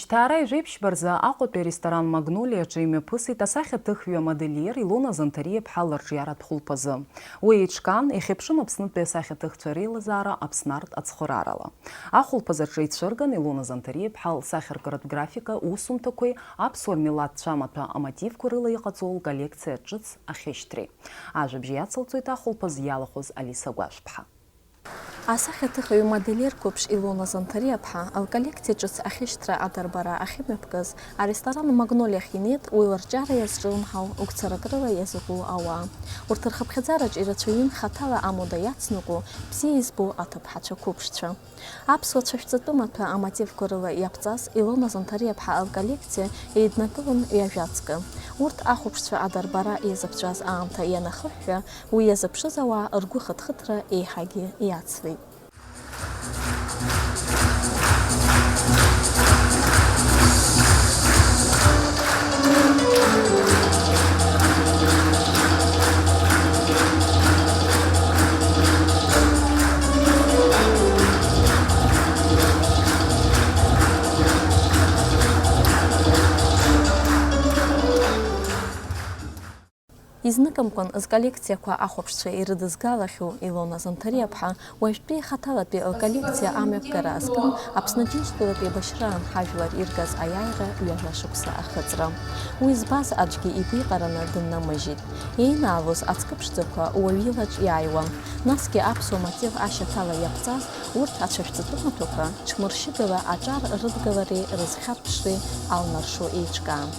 Жьҭаара ҩажәи ԥшьба рзы Аҟәатәи аресторан Магнолиаҿы имҩаԥысит асахьаҭыхҩы амодельер Илона Занҭариаԥҳа лырҿиаратә хәылԥазы. Уи еиҿкаан, ихьыԥшын Аԥснытәи асахьаҭыхцәа реилазаара Аԥснартә ацхыраарала. Ахәылԥазы аҿы ицәырган Илона Занҭариаԥҳа лсахьаркыратә графика усумҭақәеи аԥсуа милаҭцәа амаҭәа амотивқәа рыла иҟаҵоу лколлекциа ҿыц ахьышьҭреи. Ажәабжь иацылҵоит ахәылԥаз иалахәыз Алиса Гәашәԥҳа. Асахьаҭыхҩы модельер қәыԥш Илона Занҭариаԥҳа лколлекциа ҿыц ахьышьҭра адарбара ахьымҩаԥгаз аресторан Магнолиахь инеит уи лырҿиара иазҿлымҳау, гәцарак рыла иазыҟоу ауаа. Урҭ рхыԥхьаӡараҿ ирацәаҩын хаҭала амода иацныҟәо, бзиа избо аҭыԥҳацәа қәыԥшцәа. Аԥсуа цәашәҵатәы маҭәа амотивқәа рыла иаԥҵаз Илона Занҭариаԥҳа лколлекциа еиднакылон ҩажәа ҵкы. Урҭ ахәаԥшцәа адарбара иазыԥҵәаз аамҭа ианахыҳәҳәа, уи иазыԥшыз ауаа ргәы хыҭхыҭра еиҳагьы иацлеит. Изныкымкәан зколлекциақәа ахәаԥшцәа ирыдызгалахьоу Илона Занҭариаԥҳа уажәтәи ихаҭалатәи лколлекциа амҩаԥгара азкын Аԥсны Џьынџьтәылатә еибашьраан ҳажәлар иргаз аиааира ҩажәа шықәса ахыҵра. Уи збаз аӡәгьы игәы иҟараны дыннамыжьит. Еинаалоз ацкы ԥшӡақәа уаҩ илаҿ иааиуан. Насгьы аԥсуа мотив ашьаҭала иаԥҵаз урҭ ацәашәҵатәы маҭәақәа ҽмыршьыгала аҿар рыдгалареи рызхьарԥшреи алнаршо еиҿкаан.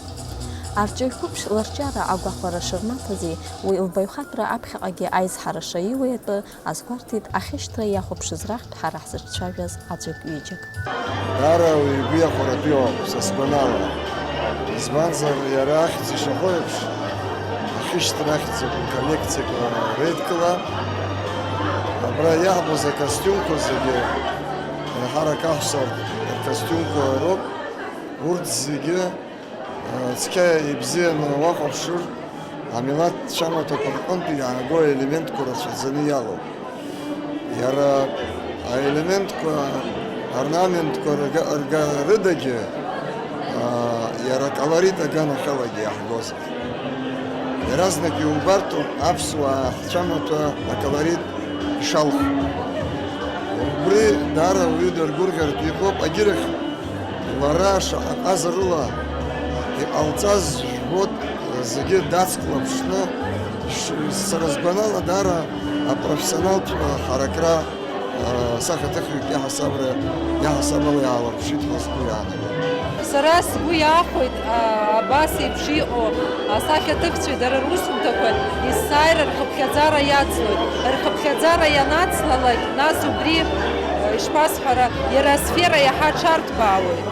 Арҿиаҩ қәыԥш лырҿиара агәахәара шырнаҭази, уи лбаҩхатәра аԥхьаҟагьы аизҳара шаиуеи атәы азгәарҭеит ахьышьҭра иахәаԥшыз раҳҭә ҳара ҳзыҿцәажәаз аӡәык-ҩыџьак. Даара уи игәы иахәаратәы иоуп, са сгәанала. Избанзар, иара ахьӡ ишахәо еиԥш, ахьышьҭра ахьӡуп, коллекциақәа реидкыла. Абра иаҳбоз акостиумқәа зегьы, еиҳарак аҳәса ркостиумқәа роуп. Урҭ зегьы, э, цқьа ибзианы уахәаԥшыр, амилаҭ цәамаҭәақәа рҟынтә иааго аелементқәа рацәаӡаны иалоуп. Иара аелементқәа, орнаментқәа рга-, рга-, рыдагьы, аа, иара аколорит аганахьалагьы иаҳгозар. Иаразнак иубартә аԥсуаа ҳцәамаҭәа аколорит ишалху. Убри даара ауаҩы даргәырӷьартә иҟоуп, агьырахь лара шаҟа ҟазарыла иҟалҵаз жәбоит, зегьы дацклаԥшны, ш-, сара сгәанала, даара апрофессионалтә ҳаракра, а, сахьаҭыхҩык иаҳасабра, иаҳасабала иаалырԥшит ҳәа сгәы иаанагоит. Сара сгәы иахәеит, а, абас еиԥш иҟоу асахьаҭыхцәеи дара русумҭақәа есааира рхыԥхьаӡара иацлоит. Рхыԥхьаӡара ианацлалак, нас убри, а, Ишԥасҳәара, иара асфера иаҳа аҽарҭбаауеит.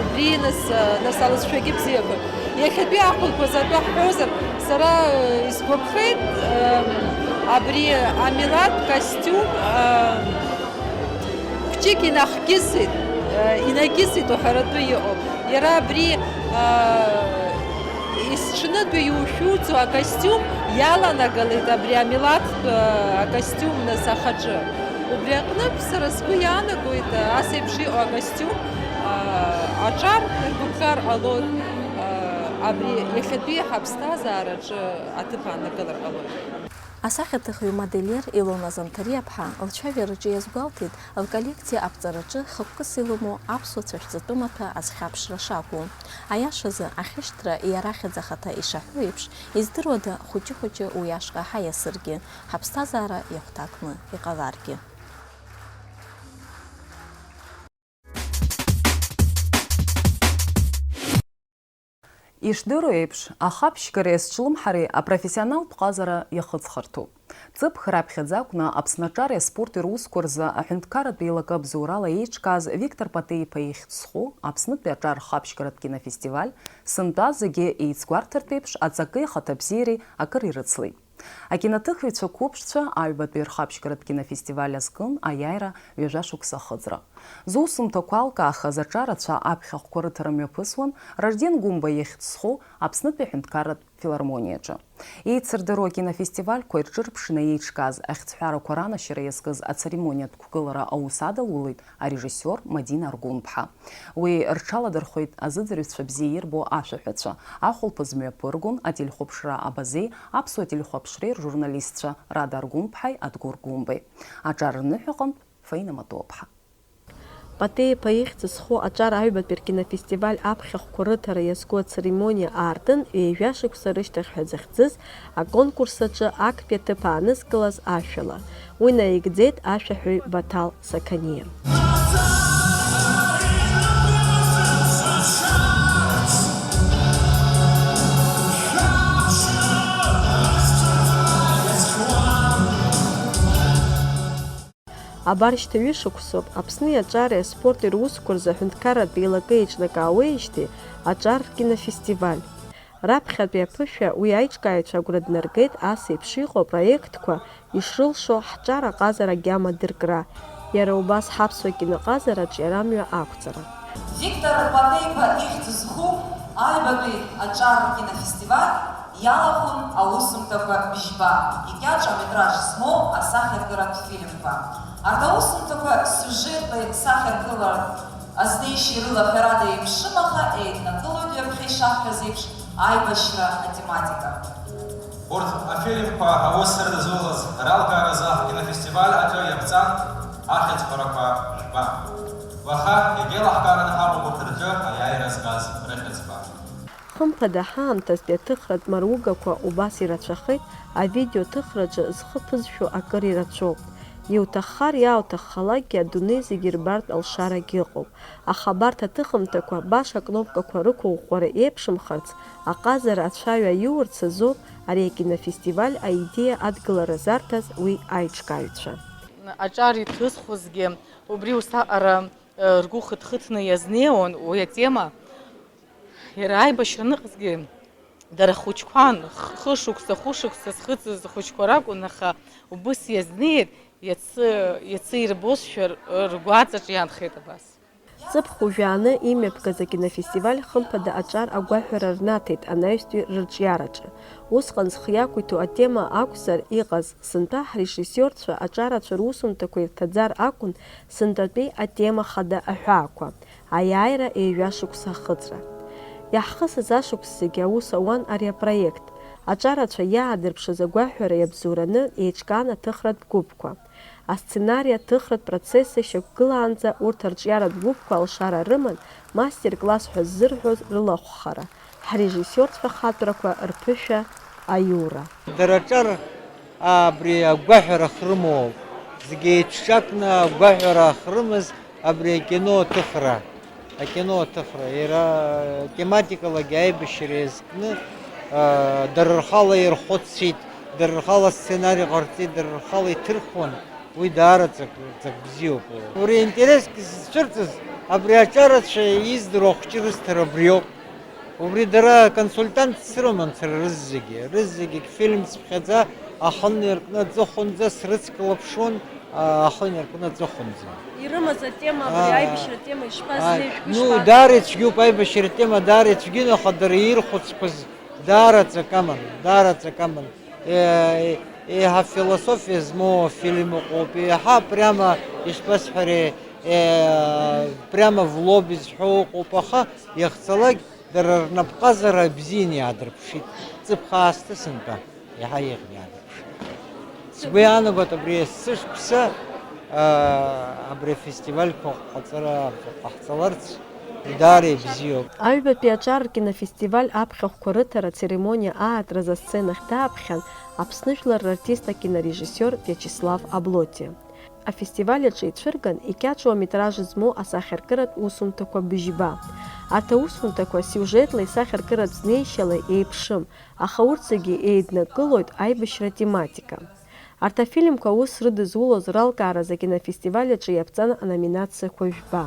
Убри, нас, нас алҵшәагьы бзиақәа. Иахьатәи ахәылԥаз атәы ҳҳәозар, сара, э, исгәаԥхеит, э, абри амилаҭтә костиум, э, хәҷык инахкьысит, э, инакьысит уҳәаратәы иҟоуп. Иара абри, э, есҽнытәи иушәуҵо акостиум иаланагалеит абри амилаҭтә, э, акостиум, нас, ахаҿы. Убри аҟнытә сара сгәы иаанагоит, ас еиԥш иҟоу акостиум, аа, аҿар ргәаԥхар ҟалоит, аа, абри иахьатәи ҳаԥсҭазаараҿы аҭыԥ ааннакылар ҟалоит. Асахьаҭыхҩы модельер Илона Занҭариаԥҳа лцәажәараҿы иазгәалҭеит, лколлекциа аԥҵараҿы хықәкыс илымоу аԥсуа цәашәҵатәы маҭәа азхьаԥшра шакәу. Аиашазы, ахьышьҭра иара ахьӡ ахаҭа ишаҳәо еиԥш, издыруада, хәыҷы-хәыҷы уи ашҟа ҳаиасыргьы, ҳаԥсҭазаара иахәҭакны иҟаларгьы. Ишдыру еиԥш, ахаԥшьгареи азҿлымҳареи апрофессионалтә ҟазара иахыҵхырҭоуп. Ҵыԥх раԥхьаӡа акәны Аԥсны аҿари аспорти русқәа рзы аҳәынҭқарратә еилакы абзоурала еиҿкааз Виктор Патеи-иԥа ихьӡ зху Аԥснытәи аҿар рхаԥшьгаратә кинофестиваль сынтәа зегьы еицгәарҭартә еиԥш аҵаки ахаҭабзиареи акыр ирыцлеит. Акиноҭыхҩцәа қәыԥшцәа аҩбатәи рхаԥшьгаратә кинофестиваль азкын аиааира ҩажәа шықәса ахыҵра. Зусумҭақәа алкаахаз аҿарацәа аԥхьахәқәа рыҭара мҩаԥысуан Ражден Гәымба ихьӡ зху Аԥснытәи аҳәынҭқарратә филармониаҿы. Еицырдыруа акинофестивальқәа ирҿырԥшны еиҿкааз ахьӡҳәарақәа ранашьара иазкыз ацеремониатә қәгылара аус адылулеит арежиссиор Мадина Аргәынԥҳа. Уи рҽаладырхәеит азыӡырҩцәа бзиа ирбо ашәаҳәацәа, ахәылԥаз мҩаԥыргон ателехәаԥшра Абазеи аԥсуа телехәаԥшреи ржурналистцәа Рада Аргәынԥҳаи Адгәыр Гәымбеи. Аҿар рныҳәаҟынтә Фаина Матуаԥҳа. Патеи-иԥа ихьӡ зху аҿар аҩбатәи ркинофестиваль аԥхьахәқәа рыҭара иазку ацеремониа аартын ҩажәа шықәса рышьҭахь ҳәа захьӡыз аконкурс аҿы актәи аҭыԥ аанызкылаз ашәала. Уи наигӡеит ашәаҳәаҩ Баҭал Сақаниа. Абар шьҭа ҩышықәсоуп Аԥсни аҿареи аспорти русқәа рзы аҳәынҭқарратә еилакы еиҿнакаауеижьҭеи аҿар ркинофестиваль. Раԥхьатәи аԥышәа уи аиҿкааҩцәа агәра днаргеит ас еиԥш иҟоу апроектқәа ишрылшо ҳҿар аҟазара агьама дыркра, иара убас ҳаԥсуа киноҟазараҿ иара амҩа ақәҵара. Виктор Патеи-иԥа ихьӡ зху аҩбатәи аҿар ркинофестиваль иалахәын аусумҭақәа бжьба, икьаҿ аметраж змоу асахьаркыратә фильмқәа. Арҭ аусумҭақәа сиужетла, сахьаркыратә азнеишьеи рыла ҳәарада еиԥшым, аха еиднакылоит ҩаԥхьа ишаҳҳәаз еиԥш аибашьра атематика. Урҭ афильмқәа аус рыдызулаз ралгаразы ҳкинофестиваль аҿы иаԥҵан ахьӡ-ҳәарақәа жәба. Уаха егьа еилаҳкаараны ҳаҟоуп урҭ рҿы аиааира згаз рыхьӡқәа. Хымԥада, ҳаамҭазтәи аҭыхратә маругақәа убас ирацәахеит, авидео ҭыхраҿы зхы ԥызшәо акыр ирацәоуп. Иуҭаххар, иаауҭаххалакгьы адунеи зегьы ирбартә алшарагь ыҟоуп. Аха абарҭ аҭыхымҭақәа баша акнопкақәа рықәыӷәӷәара еиԥшымхарц, аҟазара ацәаҩа аиурц азоуп ари акинофестиваль аидеиа адгылара зарҭаз уи аиҿкааҩцәа. Аҿар иҭызхуазгьы убри ус аҟара, э, ргәы хыҭхыҭны иазнеиуан уи атема. Иара аибашьра аныҟазгьы дара хәыҷқәан, х-, хышықәса, хәышықәса зхыҵыз хәыҷқәа ракәын, аха убыс иазнеит, иацы, иацы ирбозшәа р-, ргәаҵаҿ иаанхеит абас. Ҵыԥх ужәааны имҩаԥгаз акинофестиваль хымԥада аҿар агәаҳәара рнаҭеит анаҩстәи рырҿиараҿы. Усҟан зхы иақәиҭу атема акәзар иҟаз, сынтәа ҳрежиссиорцәа аҿарацәа русумҭақәа ирҭаӡар акәын сынтәатәи атема хада аҳәаақәа, аиааира ҩажәа шықәса ахыҵра. Иаҳхысыз ашықәс зегьы аус ауан ари апроект. Аҿарацәа иаадырԥшыз агәаҳәара иабзоураны еиҿкаан аҭыхратә гәыԥқәа. Асценари аҭыхратә процесс ишьақәгылаанӡа урҭ арҿиаратә гәыԥқәа алшара рыман, мастер-класс ҳәа ззырҳәоз рылахәхара, ҳрежиссиорцәа хатәрақәа рԥышәа аиура. Дара аҿар абри агәаҳәара ахьрымоу, зегьы еиҿҿакны агәаҳәара ахьрымаз абри акино аҭыхра, акино аҭыхра, иара тематикалагьы аибашьра иазкны, а, дара рхала ирхәыцит, дара рхала асценари ҟарҵеит, дара рхала иҭырхуан. Уи даара ҵак, ҵак бзиоуп. Убри интереск зцәырҵыз, абри аҿарацәа издыруа ахәҷы рысҭара абриоуп. Убри дара консультантс рыман сара рызегьы, рызегьы фильм цыԥхьаӡа ахы ниркны аҵыхәанӡа срыцклаԥшуан, а, ахы ниркны аҵыхәанӡа. Ирымаз атема, абри Аа, аибашьра атема аа, ишԥазлеи, шәгәы ну, ишԥааз? Даара ицәгьоуп, аибашьра атема даара ицәгьан, аха дара ирхәыцқәаз даара ҵак аман, даара ҵак аман. Е, еиҳа философиа змоу афильм ыҟоуп, еиҳа прямо, ишԥасҳәари, е, прямо в лоб изҳәо ыҟоуп, аха иахьцалак дара рнапҟазара бзианы иаадырԥшит, ҵыԥх аасҭа сынтәа, еиҳа еиӷьны иаадырԥшит. Сгәы иаанагоит абри есышықәса, а, абри афестивальқәа ҟаҵара ҟаҳҵаларц, даара ибзиоуп. Аҩбатәи аҿар ркинофестиваль аԥхьахәқәа рыҭара ацеремониа аартразы асценахь дааԥхьан Аԥсны жәлар рартист акинорежиссиор Виачеслав Аблотиа. Афестиваль аҿы ицәырган икьаҿу аметраж змоу асахьаркыратә усумҭақәа быжьба. Арҭ аусумҭақәа сиужетла, исахьаркыратә знеишьала еиԥшым, аха урҭ зегьы еиднакылоит аибашьра тематика. Арҭ афильмқәа аус рыдызулоз ралкааразы акинофестиваль аҿы иаԥҵан аноминациақәа жәба.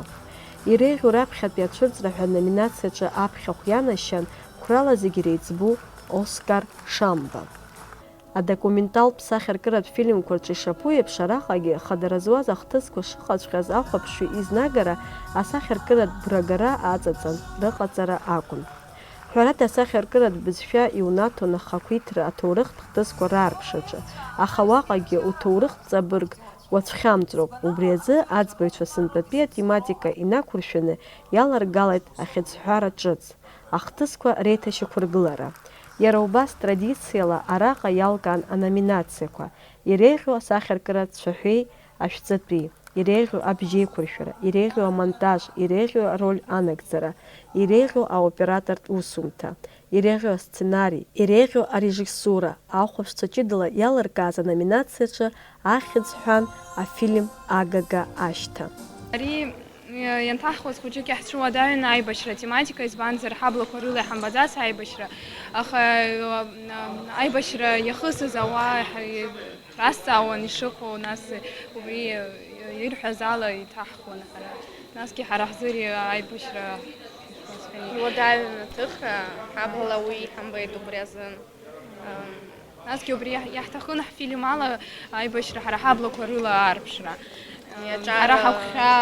Иреиӷьу раԥхьатәи ацәырҵра ҳәа аноминациаҿы аԥхьахә ианашьан қәрала зегьы реиҵбу Оскар Шамба. Адокументалтә сахьаркыратә фильмқәа рҿы ишаԥу еиԥш, араҟагьы хадара зуаз ахҭысқәа шыҟаҵәҟьаз ахәаԥшҩы изнагара асахьаркыратә гәрагара аҵаҵан рыҟаҵара акәын. Ҳәарада, асахьаркыратә бызшәа иунаҭон ахақәиҭра аҭоурыхтә хҭысқәа раарԥшраҿы, аха уаҟагьы уҭоурыхтә ҵабырг уацәхьамҵроуп, убри азы аӡбаҩцәа сынтәатәи атематика инақәыршәаны иаларгалеит ахьыӡҳәара ҿыц, ахҭысқәа реиҭашьақәыргылара. Иара убас традициала араҟа иалкаан аноминациақәа, иреиӷьу асахьаркыратә цәаҳәеи ашәҵатәи, иреиӷьу абжьеиқәыршәара, иреиӷьу амонтаж, иреиӷьу ароль анагӡара, иреиӷьу аоператортә усумҭа, иреиӷьу асценари, иреиӷьу арежиссура, ахәаԥшцәа ҷыдала иалыркааз аноминациаҿы ахьӡ ҳәан афильм Агага ашьҭа. Ари, э, ианҭаҳхуаз хәыҷык иаҳцәыуадаҩын аибашьра атематика, избанзар, ҳаблақәа рыла иҳамбаӡац аибашьра, аха, э, аибашьра иахысыз ауаа ҳа-, Расҵаауан ишыҟоу, нас убри ирҳәаз ала иҭаҳхуан ҳара. Насгьы ҳара ҳзы ари аибашьра ҳазҳәеит. Иуадаҩын аҭыхра, ҳаблала уи иҳамбеит убри азын. Ам, насгьы убри иаҳ-, иаҳҭахын ҳфильм ала аибашьра ҳара ҳаблақәа рыла аарԥшра. Иаҿар- Ҳара ҳагәхьаа,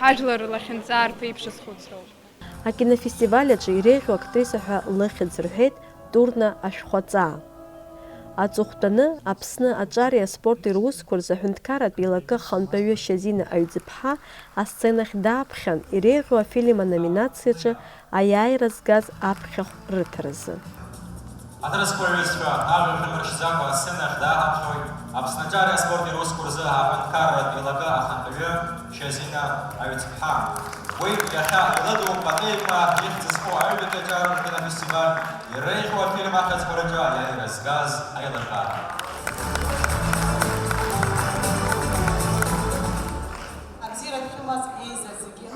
ҳажәлар лахьынҵа арԥеиԥш азхәыцроуп. Акинофестиваль аҿы иреиӷьу актриса ҳәа лыхьӡ рҳәеит Турна Ашәхәаҵаа. Аҵыхәтәаны Аԥсны аҿари аспорти русқәа рзы аҳәынҭқарратә еилакы ахантәаҩы Шьазина Аҩӡыԥҳа асценахь дааԥхьан, иреиӷьу афильм аноминациаҿы аиааира згаз аԥхьахә рыҭаразы. Аҭырқәа рҩызцәа, ажәа шәымыршьӡакәа асценахь дааҳаԥхьоит Аԥсны аҿари аспорти русқәа рзы аҳәынҭқарратә еилакы ахантәаҩы Шьазина Аҩӡԥҳа. Уи иахьа илыду Патеиқәа ихьӡ зху аҩбатәи аҿар кинофестиваль иреиӷьу афильм ахьӡқәа рҿы аиааира згаз аилыргара. Абзиара шәымаз еизаз зегьы.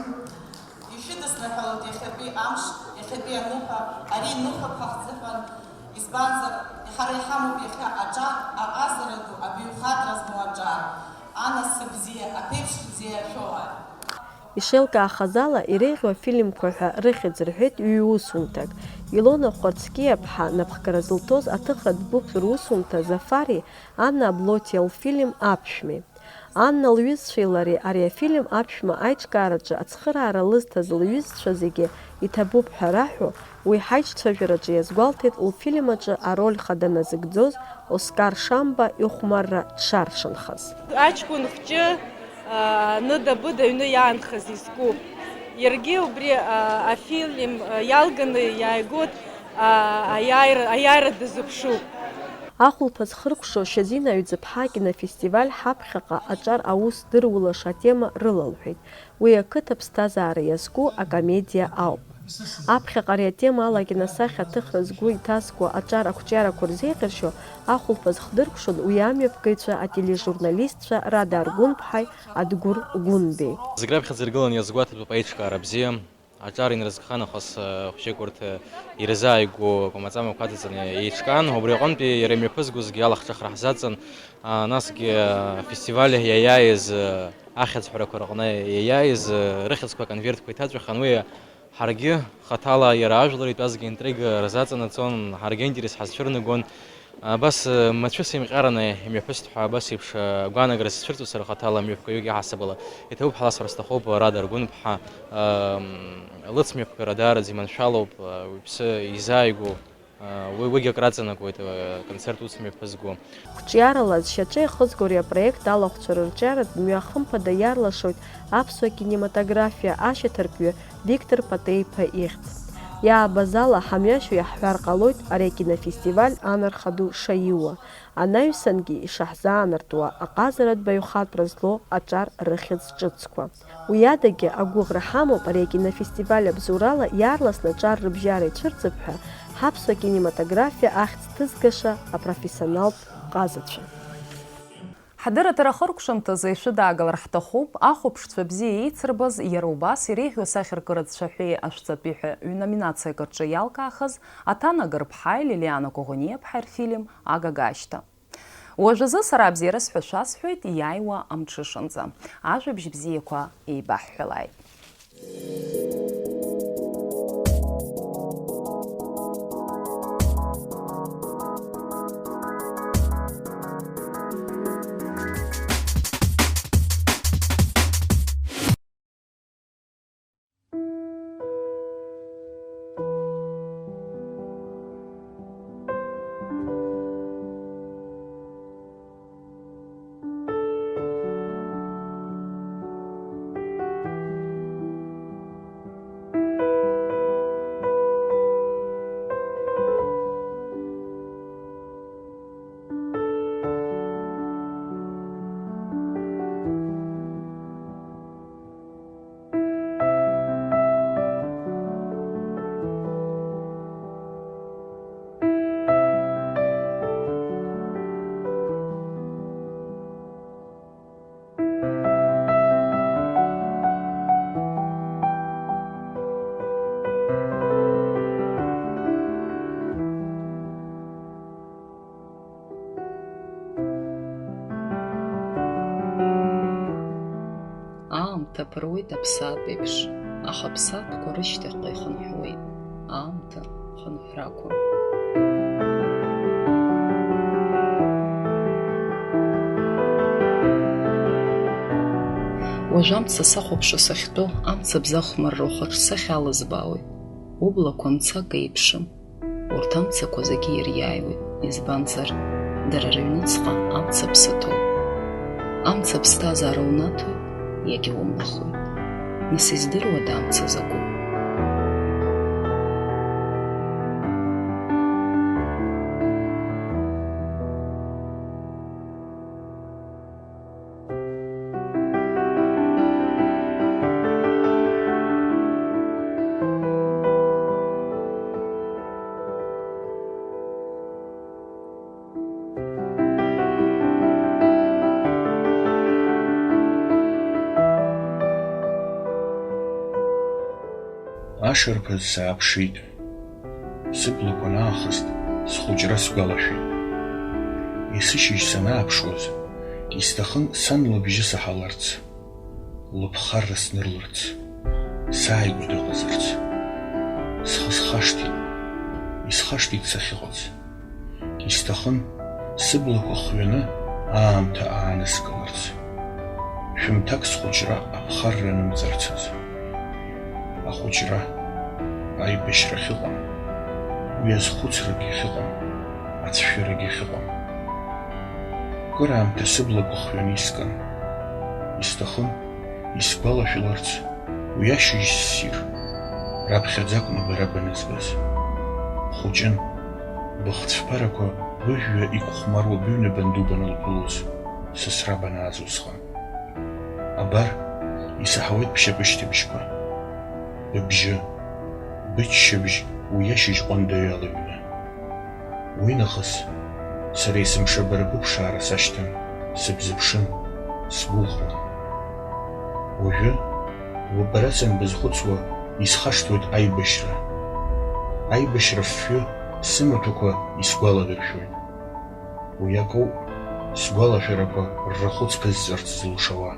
Ишәыдысныҳәалоит иахьатәи амш, иахьатәи аныҳәа, ари ныҳәоуп ҳәа ҳзыҳәан, избанзар, ҳара иҳамоуп иахьа аҿар, аҟазара ду, абаҩхатәра змоу аҿар, анасыԥ бзиа, аԥеиԥш бзиа шәоуааит! Ишеилкаахаз ала, иреиӷьу афильмқәа ҳәа рыхьӡ рҳәеит ҩ-усумҭак, Илона Хәарцкиаԥҳа напхгара зылҭоз аҭыхратә гәыԥ русумҭа Зафари Анна Аблотиа лфильм Аԥшәмеи. Анна лҩызцәеи лареи ари афильм аԥшәма аиҿкаараҿы ацхыраара лызҭаз лҩызцәа зегьы иҭабуп ҳәа раҳәо, уи ҳаиҿцәажәараҿы иазгәалҭеит лфильм аҿы ароль хада назыгӡоз Оскар Шамба ихәмарра дшаршанхаз. Аҷкәын хәҷы, аа, ныда-быда аҩны иаанхаз изку. Иаргьы убри, аа, афильм, аа, иалганы иааигоит, аа, аиааира, аиааира дазыԥшуп. Ахәылԥаз хыркәшо Шьазина Аҩӡыԥҳа акинофестиваль ҳаԥхьаҟа аҿар аус дырулаша атема рылалҳәеит. Уи ақыҭа ԥсҭазаара иазку акомедиа ауп. Аԥхьаҟа ари атема ала акиносахьа аҭыхра згәы иҭаскуа аҿар ақәҿиарақәа рзеиӷьаршьо ахәылԥаз хдыркәшон уи амҩаԥгаҩцәа атележурналистцәа Рада Аргәынԥҳаи Адгәыр Гәынбеи. Зегь раԥхьаӡа иргыланы иазгәаҭатәуп аиҿкаара бзиа. Аҿар инарызкха нахыс, э, хәыҷык урҭ, э, ирзааигәоу акәамаҵамақәа адҵаны еиҿкаан. Убри аҟынтәи иара имҩаԥызгозгьы алахҿыхра ҳзаҵан, а, насгьы, э, афестиваль иаиааиз, э, ахьӡ ҳәарақәа рҟны иаиааиз, э, рыхьӡқәа аконвертқәа иҭаҵәахын. Уи ҳаргьы хаҭала иара ажәлар итәазгьы интрига рзаҵанаҵон, ҳаргьы аинтерес ҳазцәырнагон. Абас, э, мацәыс имҟьараны имҩаԥыст ҳәа абас еиԥш, э, агәаанагара сцәырҵуеит сара хаҭала мҩаԥгаҩык иаҳасабала. Иҭабуп ҳәа ласҳәар сҭахуп, Радар Гәынԥҳа, м, лыцмҩаԥгара даараӡа иманшәалоуп, э, уаҩԥсы изааигәоу, э, уи, уигьы акраҵанакуеит, э, аконцерт ус мҩаԥызго. Қәҿиарала зшьаҿа иахызго ари апроект алахәцәа рырҿиаратә мҩа хымԥада иарлашоит аԥсуа кинематографиа ашьаҭаркҩы Виктор Патеиԥа ихьӡ. Иаабаз ала, ҳамҩашьо иаҳҳәар ҟалоит ари акинофестиваль анарха ду шаиуа, анаҩсангьы ишаҳзаанартуа аҟазаратә баҩхатәра злоу аҿар рыхьӡ ҿыцқәа. Уи адагьы агәыӷра ҳамоуп ари акинофестиваль абзоурала иаарласны аҿар рыбжьара ицәырҵып ҳәа ҳаԥсуа кинематографиа ахьӡ ҭызгаша апрофессионалтә ҟазацәа. Ҳадырраҭара ахыркәшамҭазы ишәыдаагалар ҳҭахуп, ахәаԥшцәа бзиа еицырбаз, иара убас иреиӷьу асахьаркыратә цәаҳәеи ашәҵатәи ҳәа ҩ-номинациак рҿы иалкаахаз Аҭана Гарԥҳаи Лилиана Коӷониаԥҳаи рфильм Агага ашьҭа. Уажәазы сара абзиара сҳәашәа сҳәоит, иааиуа амҽышанӡа. Ажәабжь бзиақәа еибаҳҳәалааит. Аамҭа ԥыруеит аԥсаатә еиԥш, аха аԥсаатәқәа рышьҭахьҟа ихынҳәуеит аамҭа хынҳәрақәа. Уажә амца сахәаԥшуа сахьтәоу, амцабз ахәмарра ухаҿсахьа алызбаауеит. Ублақәа мцак еиԥшым. Урҭ амцақәа зегьы ириааиуеит, избанзар, дара рыҩнуҵҟа амцаԥсы ҭоуп. Амца аԥсҭазаара унаҭоит, иагьа умнахуеит. Нас издыруада амца закәу? Ашарԥаз сааԥшит. Сыблақәа анаахыст, схәыҷра сгәалашәеит. Есышьыжь санааԥшуаз, исҭахын сан лыбжьы саҳаларц, лыԥхарра снырларц, сааигәа дыҟазарц. Схы схашҭит, исхашҭит сахьыҟац. Исҭахын сыблақәа хҩаны аамҭа ааныскыларц. Шәымҭак схәыҷра аԥхарра нымҵарцаз. Ахәыҷра аибашьра ахьыҟам, уи азхәыцрагьы ахьыҟам, ацәшәарагьы ахьыҟам. Кыраамҭа сыблақәа хҩаны искын. Исҭахын исгәалашәаларц уи ашьыжь ссир, раԥхьаӡа акәны бара банызгаз. Бхәыҷын, быхцәԥарақәа быжәҩа иқәхәмаруа быҩны банду банылԥылоз, сасра банааз усҟан. Абар, исаҳауеит бшьапышьҭыбжьқәа, быбжьы, быччабжь уи ашьыжь ҟәандаҩы алыҩны. Уи нахыс сара есымша бара быԥшаара сашьҭан, сыбзыԥшын, сгәылхуан. Уажәы, убарацан бызхәыцуа, Исхашҭуеит аибашьра. Аибашьра фҩы сымаҭәақәа исгәаладыршәоит. Уи акоуп сгәалашәарақәа ррахәыц ԥызҵәарц зылшауа.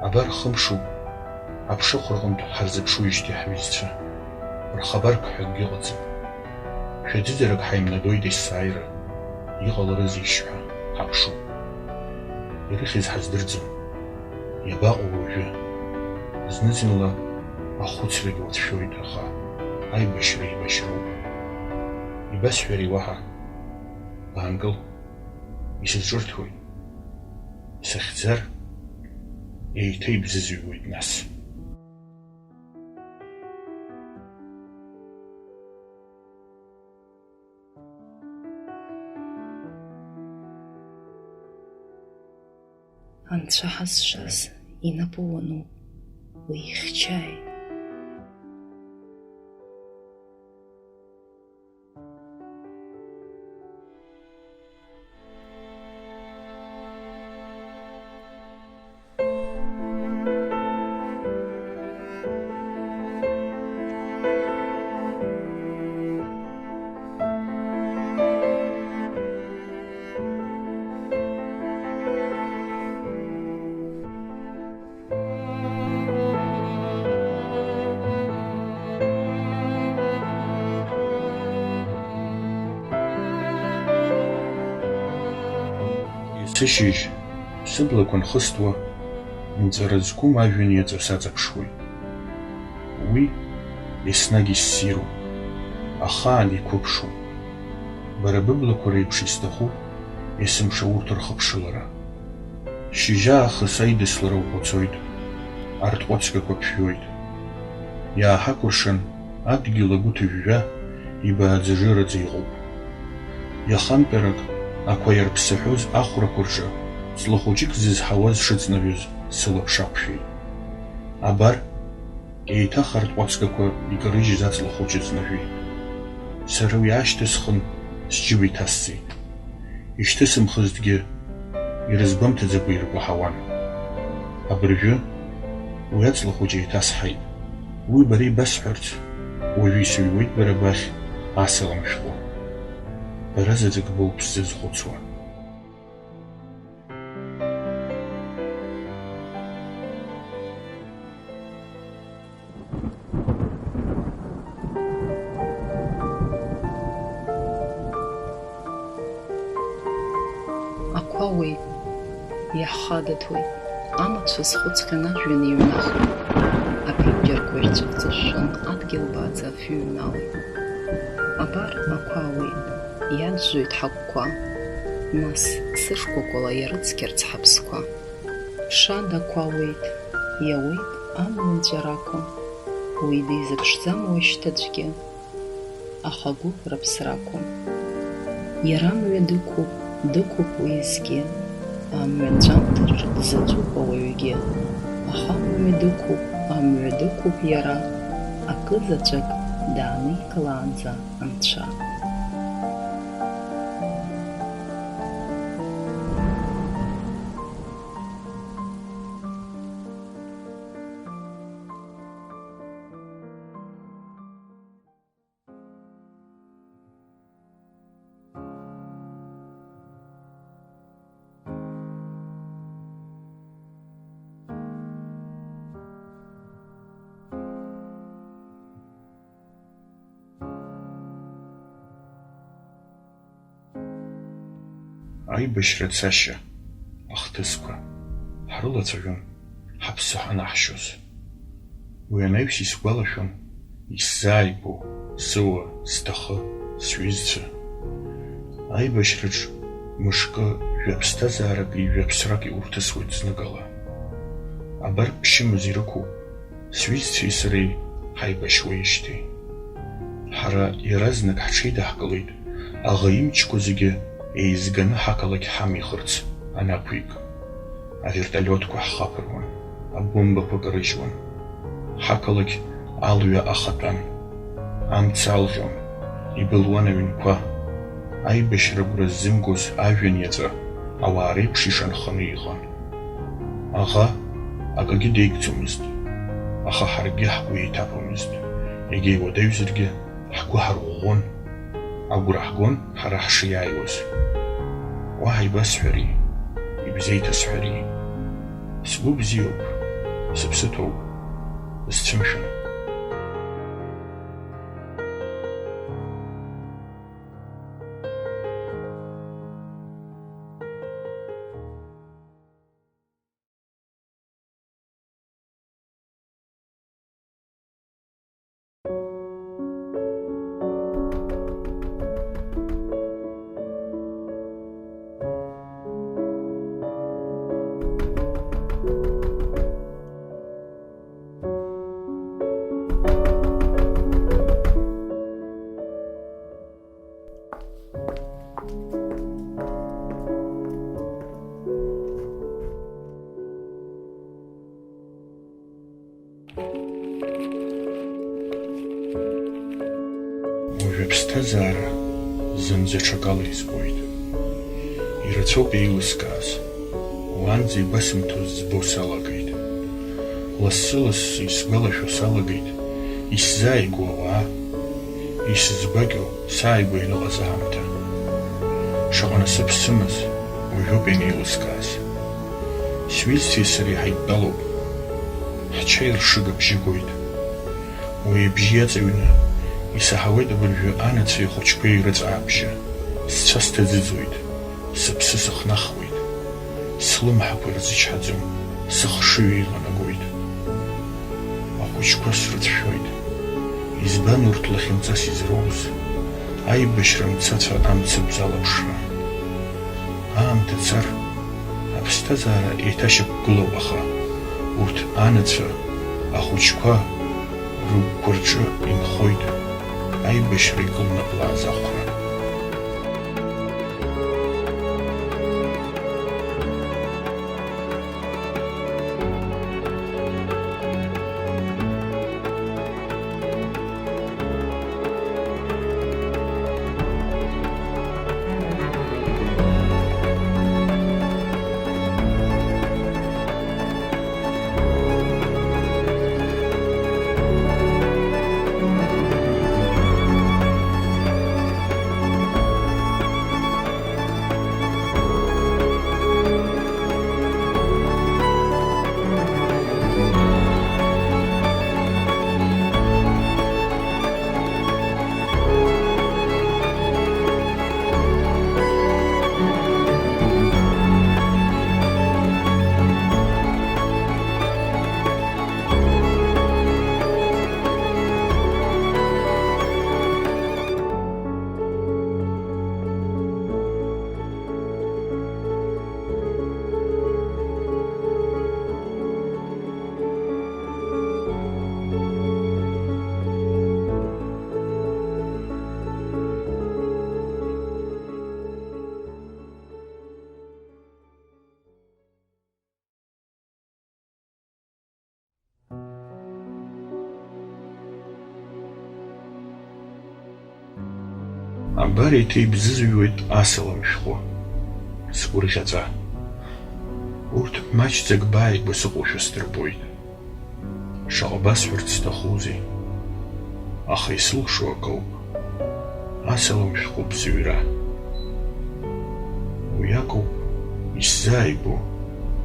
Абар хымшуп, аԥшыхәраҟынтә ҳарзыԥшуижьҭеи ҳҩызцәа, рхабарк ҳәа акгьы ыҟаӡам. Шәаӡәӡәарак ҳаимнадоит есааира, иҟаларызеишь ҳәа ҳаԥшуп. Ирыхьыз ҳаздырӡом. Иабаҟоу уажәы? Зны-зынла ахәыцрагьы уацәшәоит, аха аибашьра еибашьроуп. Ибасҳәари уаҳа? Баангыл, исызҿырҭуеит. Сахьӡар, еиҭа ибзызыҩуеит нас. Анцәа ҳазшаз инапы уануп, уихьчааит. Есышьыжь, сыблақәа нхыстуа, нҵәара зқәым ажәҩан иаҵәа саҵаԥшуеит. Уи еснагь иссируп, ахаан иқәыԥшуп. Бара быблақәа реиԥш исҭахуп есымша урҭ рхыԥшылара. Шьыжьаахыс аидыслара уҟәыҵоит, арҭҟәацгақәа ԥжәоит. Иааҳакәыршан, адгьыл агәы ҭыжәжәа, ибааӡажыраӡа иҟоуп. Иахантәарак ақәа иарԥсаҳәоз ахәрақәа рҿы ҵла хәыҷык зызҳауаз шыҵнажәоз сылаԥш ақәшәеит. Абар, еиҭах арҭҟәацгақәа икарыжьыз аҵла хәыҷы ҵнажәеит. Сара уи аашьҭысхын, сџьыба иҭасҵеит. Ишьҭысымхызҭгьы, ирызгәамҭаӡакәа иргәаҳауан. Абыржәы уи аҵла хәыҷы еиҭасҳаит. Уи бара ибасҳәарц, уажәы исыҩуеит бара бахь асалам шәҟәы. Бара заҵәык боуп сзызхәыцуа. Ақәа ауеит, иаҳхадаҭуеит, амацәыс хәыцхьан ажәҩан иҩнахуеит, аԥенџьырқәа ирцәыхҵышәшәан, адгьыл бааӡа афҩы иҩналоит. Абар ақәа ауеит, иажәжәоит ҳагәқәа, нас сышкәакәала иарыцқьарц ҳаԥсқәа. Шада ақәа ауеит, иауеит амҩа нҵәарақәа, уи дизыԥшӡам уажәшьҭа аӡәгьы, аха агәыӷра ԥсрақәа. Иара амҩа дықәуп, дықәуп уеизгьы, амҩа анҵәамҭаҿ дзаҵәуп ауаҩгьы, аха амҩа дықәуп, амҩа дықәуп иара, акы заҵәык дааникылаанӡа анцәа. Аибашьра цашьа, ахҭысқәа, ҳрылацәажәон ҳаԥсы ҳанаҳшьоз. Уи анаҩс исгәалашәон исзааигәоу, сыуа, сҭахы, сҩызцәа. Аибашьраҿ мышкы жәаԥсҭазаараки жәаԥсраки урҭысуеит зныкала. Абар ԥшьымз ирықәуп сҩызцәеи сареи ҳаибашьуеижьҭеи. Ҳара иаразнак ҳҽеидаҳкылеит, аӷа имчқәа зегьы еизганы ҳақалақь ҳамихырц анақәик. Авертолиотқәа ҳхаԥыруан, абомбақәа карыжьуан. Ҳақалақь алҩа ахатәан. Амца алҟьон, ибылуан аҩнқәа. Аибашьра агәра ззымгоз ажәҩан иаҵәа ауаа реиԥш ишанханы иҟан. Аӷа акагьы деигӡомызт. Аха ҳаргьы ҳгәы еиҭаԥомызт, егьа иуадаҩзаргьы, ҳгәы ҳарӷәӷәон, агәра ҳгон ҳара ҳшиааиуаз. Уаҳа ибасҳәари, ибзеиҭасҳәари? Сгәы бзиоуп, сыԥсы ҭоуп, сцәымшәан. Уажә аԥсҭазаара зынӡа ҽакала избоит. Ирацәоуп еилыскааз. Уаанӡа игәасымҭоз збо салагеит. Лассы-лассы исгәалашәо салагеит исзааигәоу ауаа, исызгәакьоу сааигәа ианыҟаз аамҭа. Шаҟа насыԥ сымаз уажәоуп ианеилыскааз. Сҩызцәеи сареи ҳаидтәалоуп. Ҳчаиршыг абжьы гоит. Уи абжьы иаҵаҩны исаҳауеит абыржәы анацәеи ахәыҷқәеи рыҵәаабжьы. Сцәа сҭаӡыӡоит, сыԥсы сыхнахуеит. Слымҳақәа ирзычҳаӡом, сыхшыҩ еиланагоит. Ахәыҷқәа срыцәшәоит. Избан урҭ лахьынҵас изроуз? Аибашьра мцацәа амцабз алаԥшра. Аамҭа цар, аԥсҭазаара еиҭашьақәгылоуп, аха урҭ анацәа, ахәыҷқәа рыгәқәа рҿы инхоит аибашьра икылнаблааз ахәра. Абар еиҭа ибзызҩуеит асалам шәҟәы, сгәырӷьаҵәа. Урҭ маҷӡак бааигәа сыҟоушәа сдырбоит. Шаҟа басҳәарц сҭахузеи? Аха исылшо акоуп. Асалам шәҟәы бзыҩра. Уи акоуп исзааигәоу,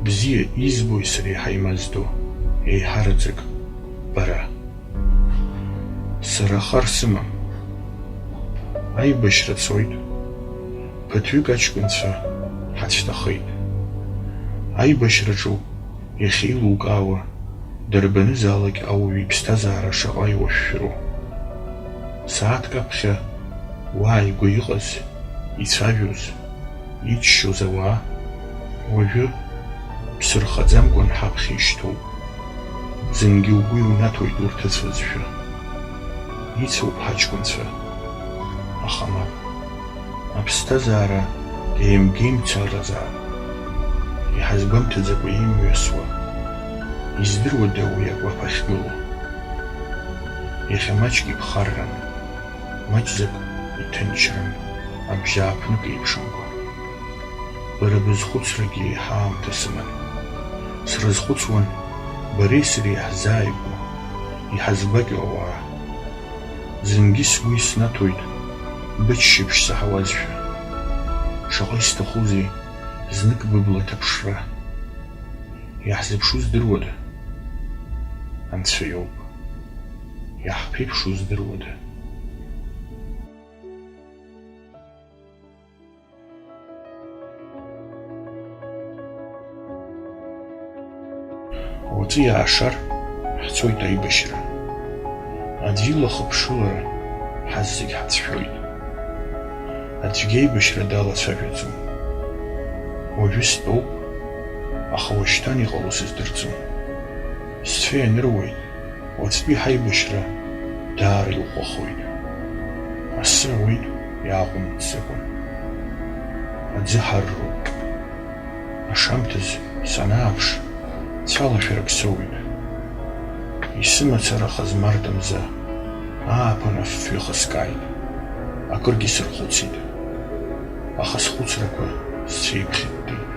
бзиа избои сареи ҳаимаздо, еиҳараӡак бара. Сара хар сымам. Аибашьра цоит. Ԥыҭҩык аҷкәынцәа ҳацәҭахеит. Аибашьраҿоуп иахьеилукаауа, дарбанызаалак ауаҩы иԥсҭазаара шаҟа иуашәшәыроу. Сааҭк аԥхьа уааигәа иҟаз, ицәажәоз, иччоз ауаа уажәы ԥсырхаӡамкәан ҳаԥхьа ишьҭоуп. Зынгьы угәы иунаҭоит урҭ ыцәазшәа. Ицәоуп ҳаҷкәынцәа, аха мап. Аԥсҭазаара еимгеимцаразаап. Иҳазгәамҭаӡакәа имҩасуа, издыруада уи акәаԥ ахьгылоу? Иахьа маҷк иԥхарран, маҷӡак иҭынчран, абжьааԥнык еиԥшымкәа. Бара бызхәыцрагьы еиҳа аамҭа сыман. Срызхәыцуан, бареи сареи иаҳзааигәоу, Иҳазгәакьоу ауаа. Зынгьы сгәы иснаҭоит, быччаԥшь саҳауазшәа. Шаҟа исҭахузеи знык быбла ҭаԥшра. Иаҳзыԥшу здыруада? Анцәа иоуп. Иаҳԥеиԥшу здыруада? Уаҵәы иаашар, ҳцоит аибашьра. Аӡә илахыԥшылара ҳаззегь ҳацәшәоит. Аӡәгьы аибашьра далацәажәаӡом. Уажәы стәоуп, аха уашьҭан иҟало сыздырӡом. Сцәа ианыруеит, уаҵәтәи ҳаибашьра даара иӷәӷәахоит. Асы ауеит иааҟәымҵӡакәа. Аӡы ҳарроуп. Ашамҭаз санааԥш, цәалашәарак соуит. Исымацарахаз март мза, ааԥын афҩы хыскааит. Акыргьы сырхәыцит. Аха схәыцрақәа сцәеиԥхьыттеит.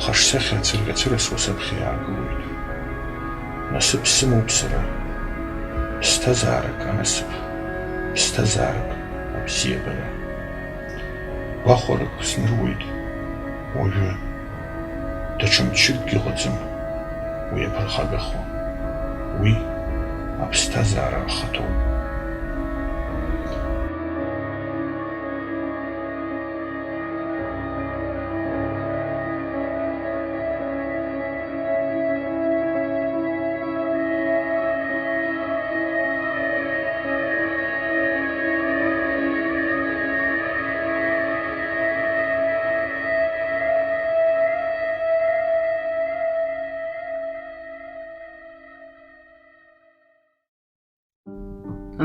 Хашсахьа ацәырҟьацәырасуа саԥхьа иаагылоит. Насыԥ сымоуп сара. Ԥсҭазаарак анасыԥ, ԥсҭазаарак абзиабара. Гәахәарак сныруеит уажәы. Даҽа мчыкгьы ыҟаӡам уи иаԥырхагахо. Уи аԥсҭазаара ахаҭоуп.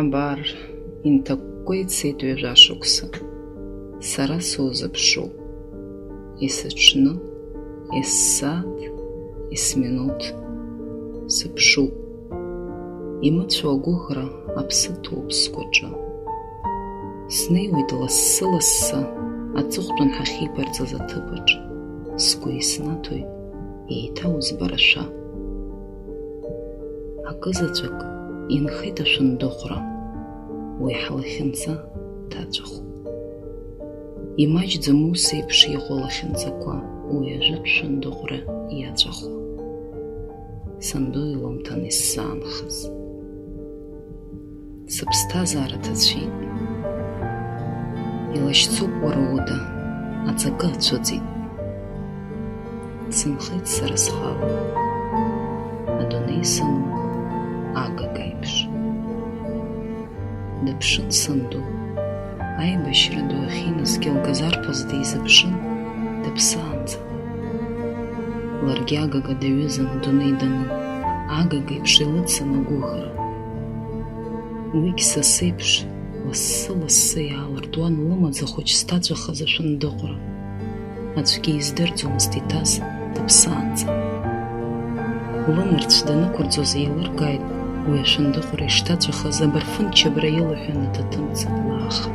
Абар, инҭакәкәа ицеит ҩажәа шықәса. Сара сузыԥшуп. Есыҽны, есааҭ, есминуҭ сыԥшуп. Имыцәо агәыӷра аԥсы ҭоуп сгәаҿы. Снеиуеит лассы-лассы аҵыхәтәан ҳахьиԥырҵыз аҭыԥаҿ. Сгәы иснаҭоит еиҭа узбарашәа. Акызаҵәык инхеит ашәындыҟәра, уи ҳлахьынҵа ҭаҵәахуп. Имаҷӡам ус еиԥш иҟоу лахьынҵақәа уи ажәытә шәындыҟәра иаҵәахуа. Санду илымҭан исзаанхаз. Сыԥсҭазаара ҭацәит. Илашьцоуп уара уда, аҵакы ацәыӡит. Сынхеит сара схала, адунеи сану агага еиԥш. Дыԥшын санду, аибашьра ду ахьинаскьалгаз арԥыс дизыԥшын, дыԥсаанӡа. Ларгьы агага даҩызан адунеи данын, агага еиԥш илыцын агәыӷра. Уигь са сеиԥш, лассы-лассы иаалыртуан лымаӡа хәыҷ зҭаҵәахыз ашәындыҟәра. Аӡәгьы издырӡомызт иҭаз дыԥсаанӡа. Лынарцә данықәырҵоз еилыркааит уи ашәындыҟәра ишҭаҵәахыз абарфын чабра илаҳәан аҭаҭын цыблааха.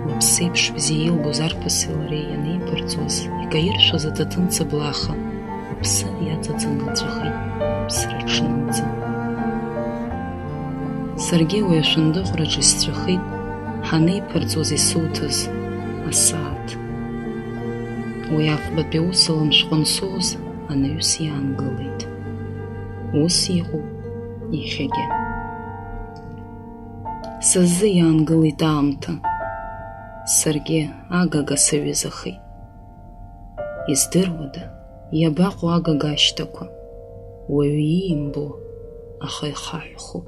Лыԥсеиԥш бзиа илбоз арԥыси лареи ианеиԥырҵуаз, икаиршәыз аҭаҭын цыблааха, аԥсы иаҵаҵаны лҵәахит ԥсра ҽнынӡа. Саргьы уи ашәындыҟәраҿ исҵәахит, ҳанеиԥырҵуаз исуҭаз асааҭ. Уи афбатәи аус ала мшәҟәы ансоуз анаҩс иаангылеит. Ус иҟоуп иахьагьы. Са сзы иаангылеит аамҭа. Саргьы агага саҩызахеит. Издыруада, иабаҟоу агага ашьҭақәа? Уаҩы иимбо, аха ихаҳәхо.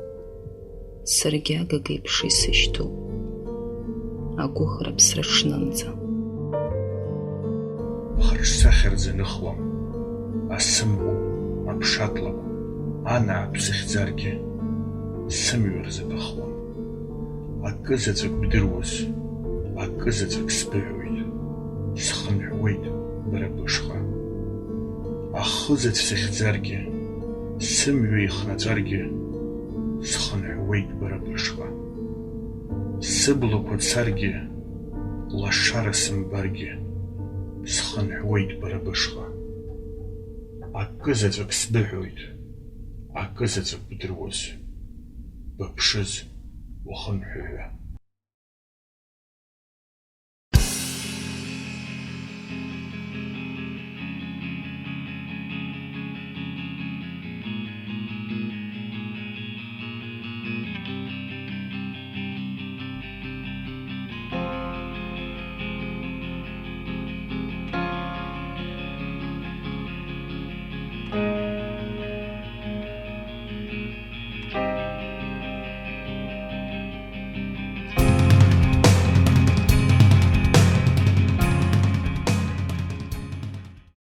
Саргьы агага еиԥш исышьҭоуп. Агәыӷра ԥсра ҽнынӡа. Хырҿсахьарӡа ныхуам. Асымкәа, аԥшатлакә, анааԥ сыхьӡаргьы, сымҩа рзаҭахуам. Акы заҵәык бдыруаз, акы заҵәык сбыҳәоит, схынҳәуеит бара бышҟа. Ахызаҵә сыхьӡаргьы, сымҩа ихнаҵәаргьы, схынҳәуеит бара бышҟа. Сыблақәа царгьы, лашара сымбаргьы, схынҳәуеит бара бышҟа. Акы заҵәык сбыҳәоит, Акы заҵәык бдыруаз, быԥшыз, ухынҳәы ҳәа.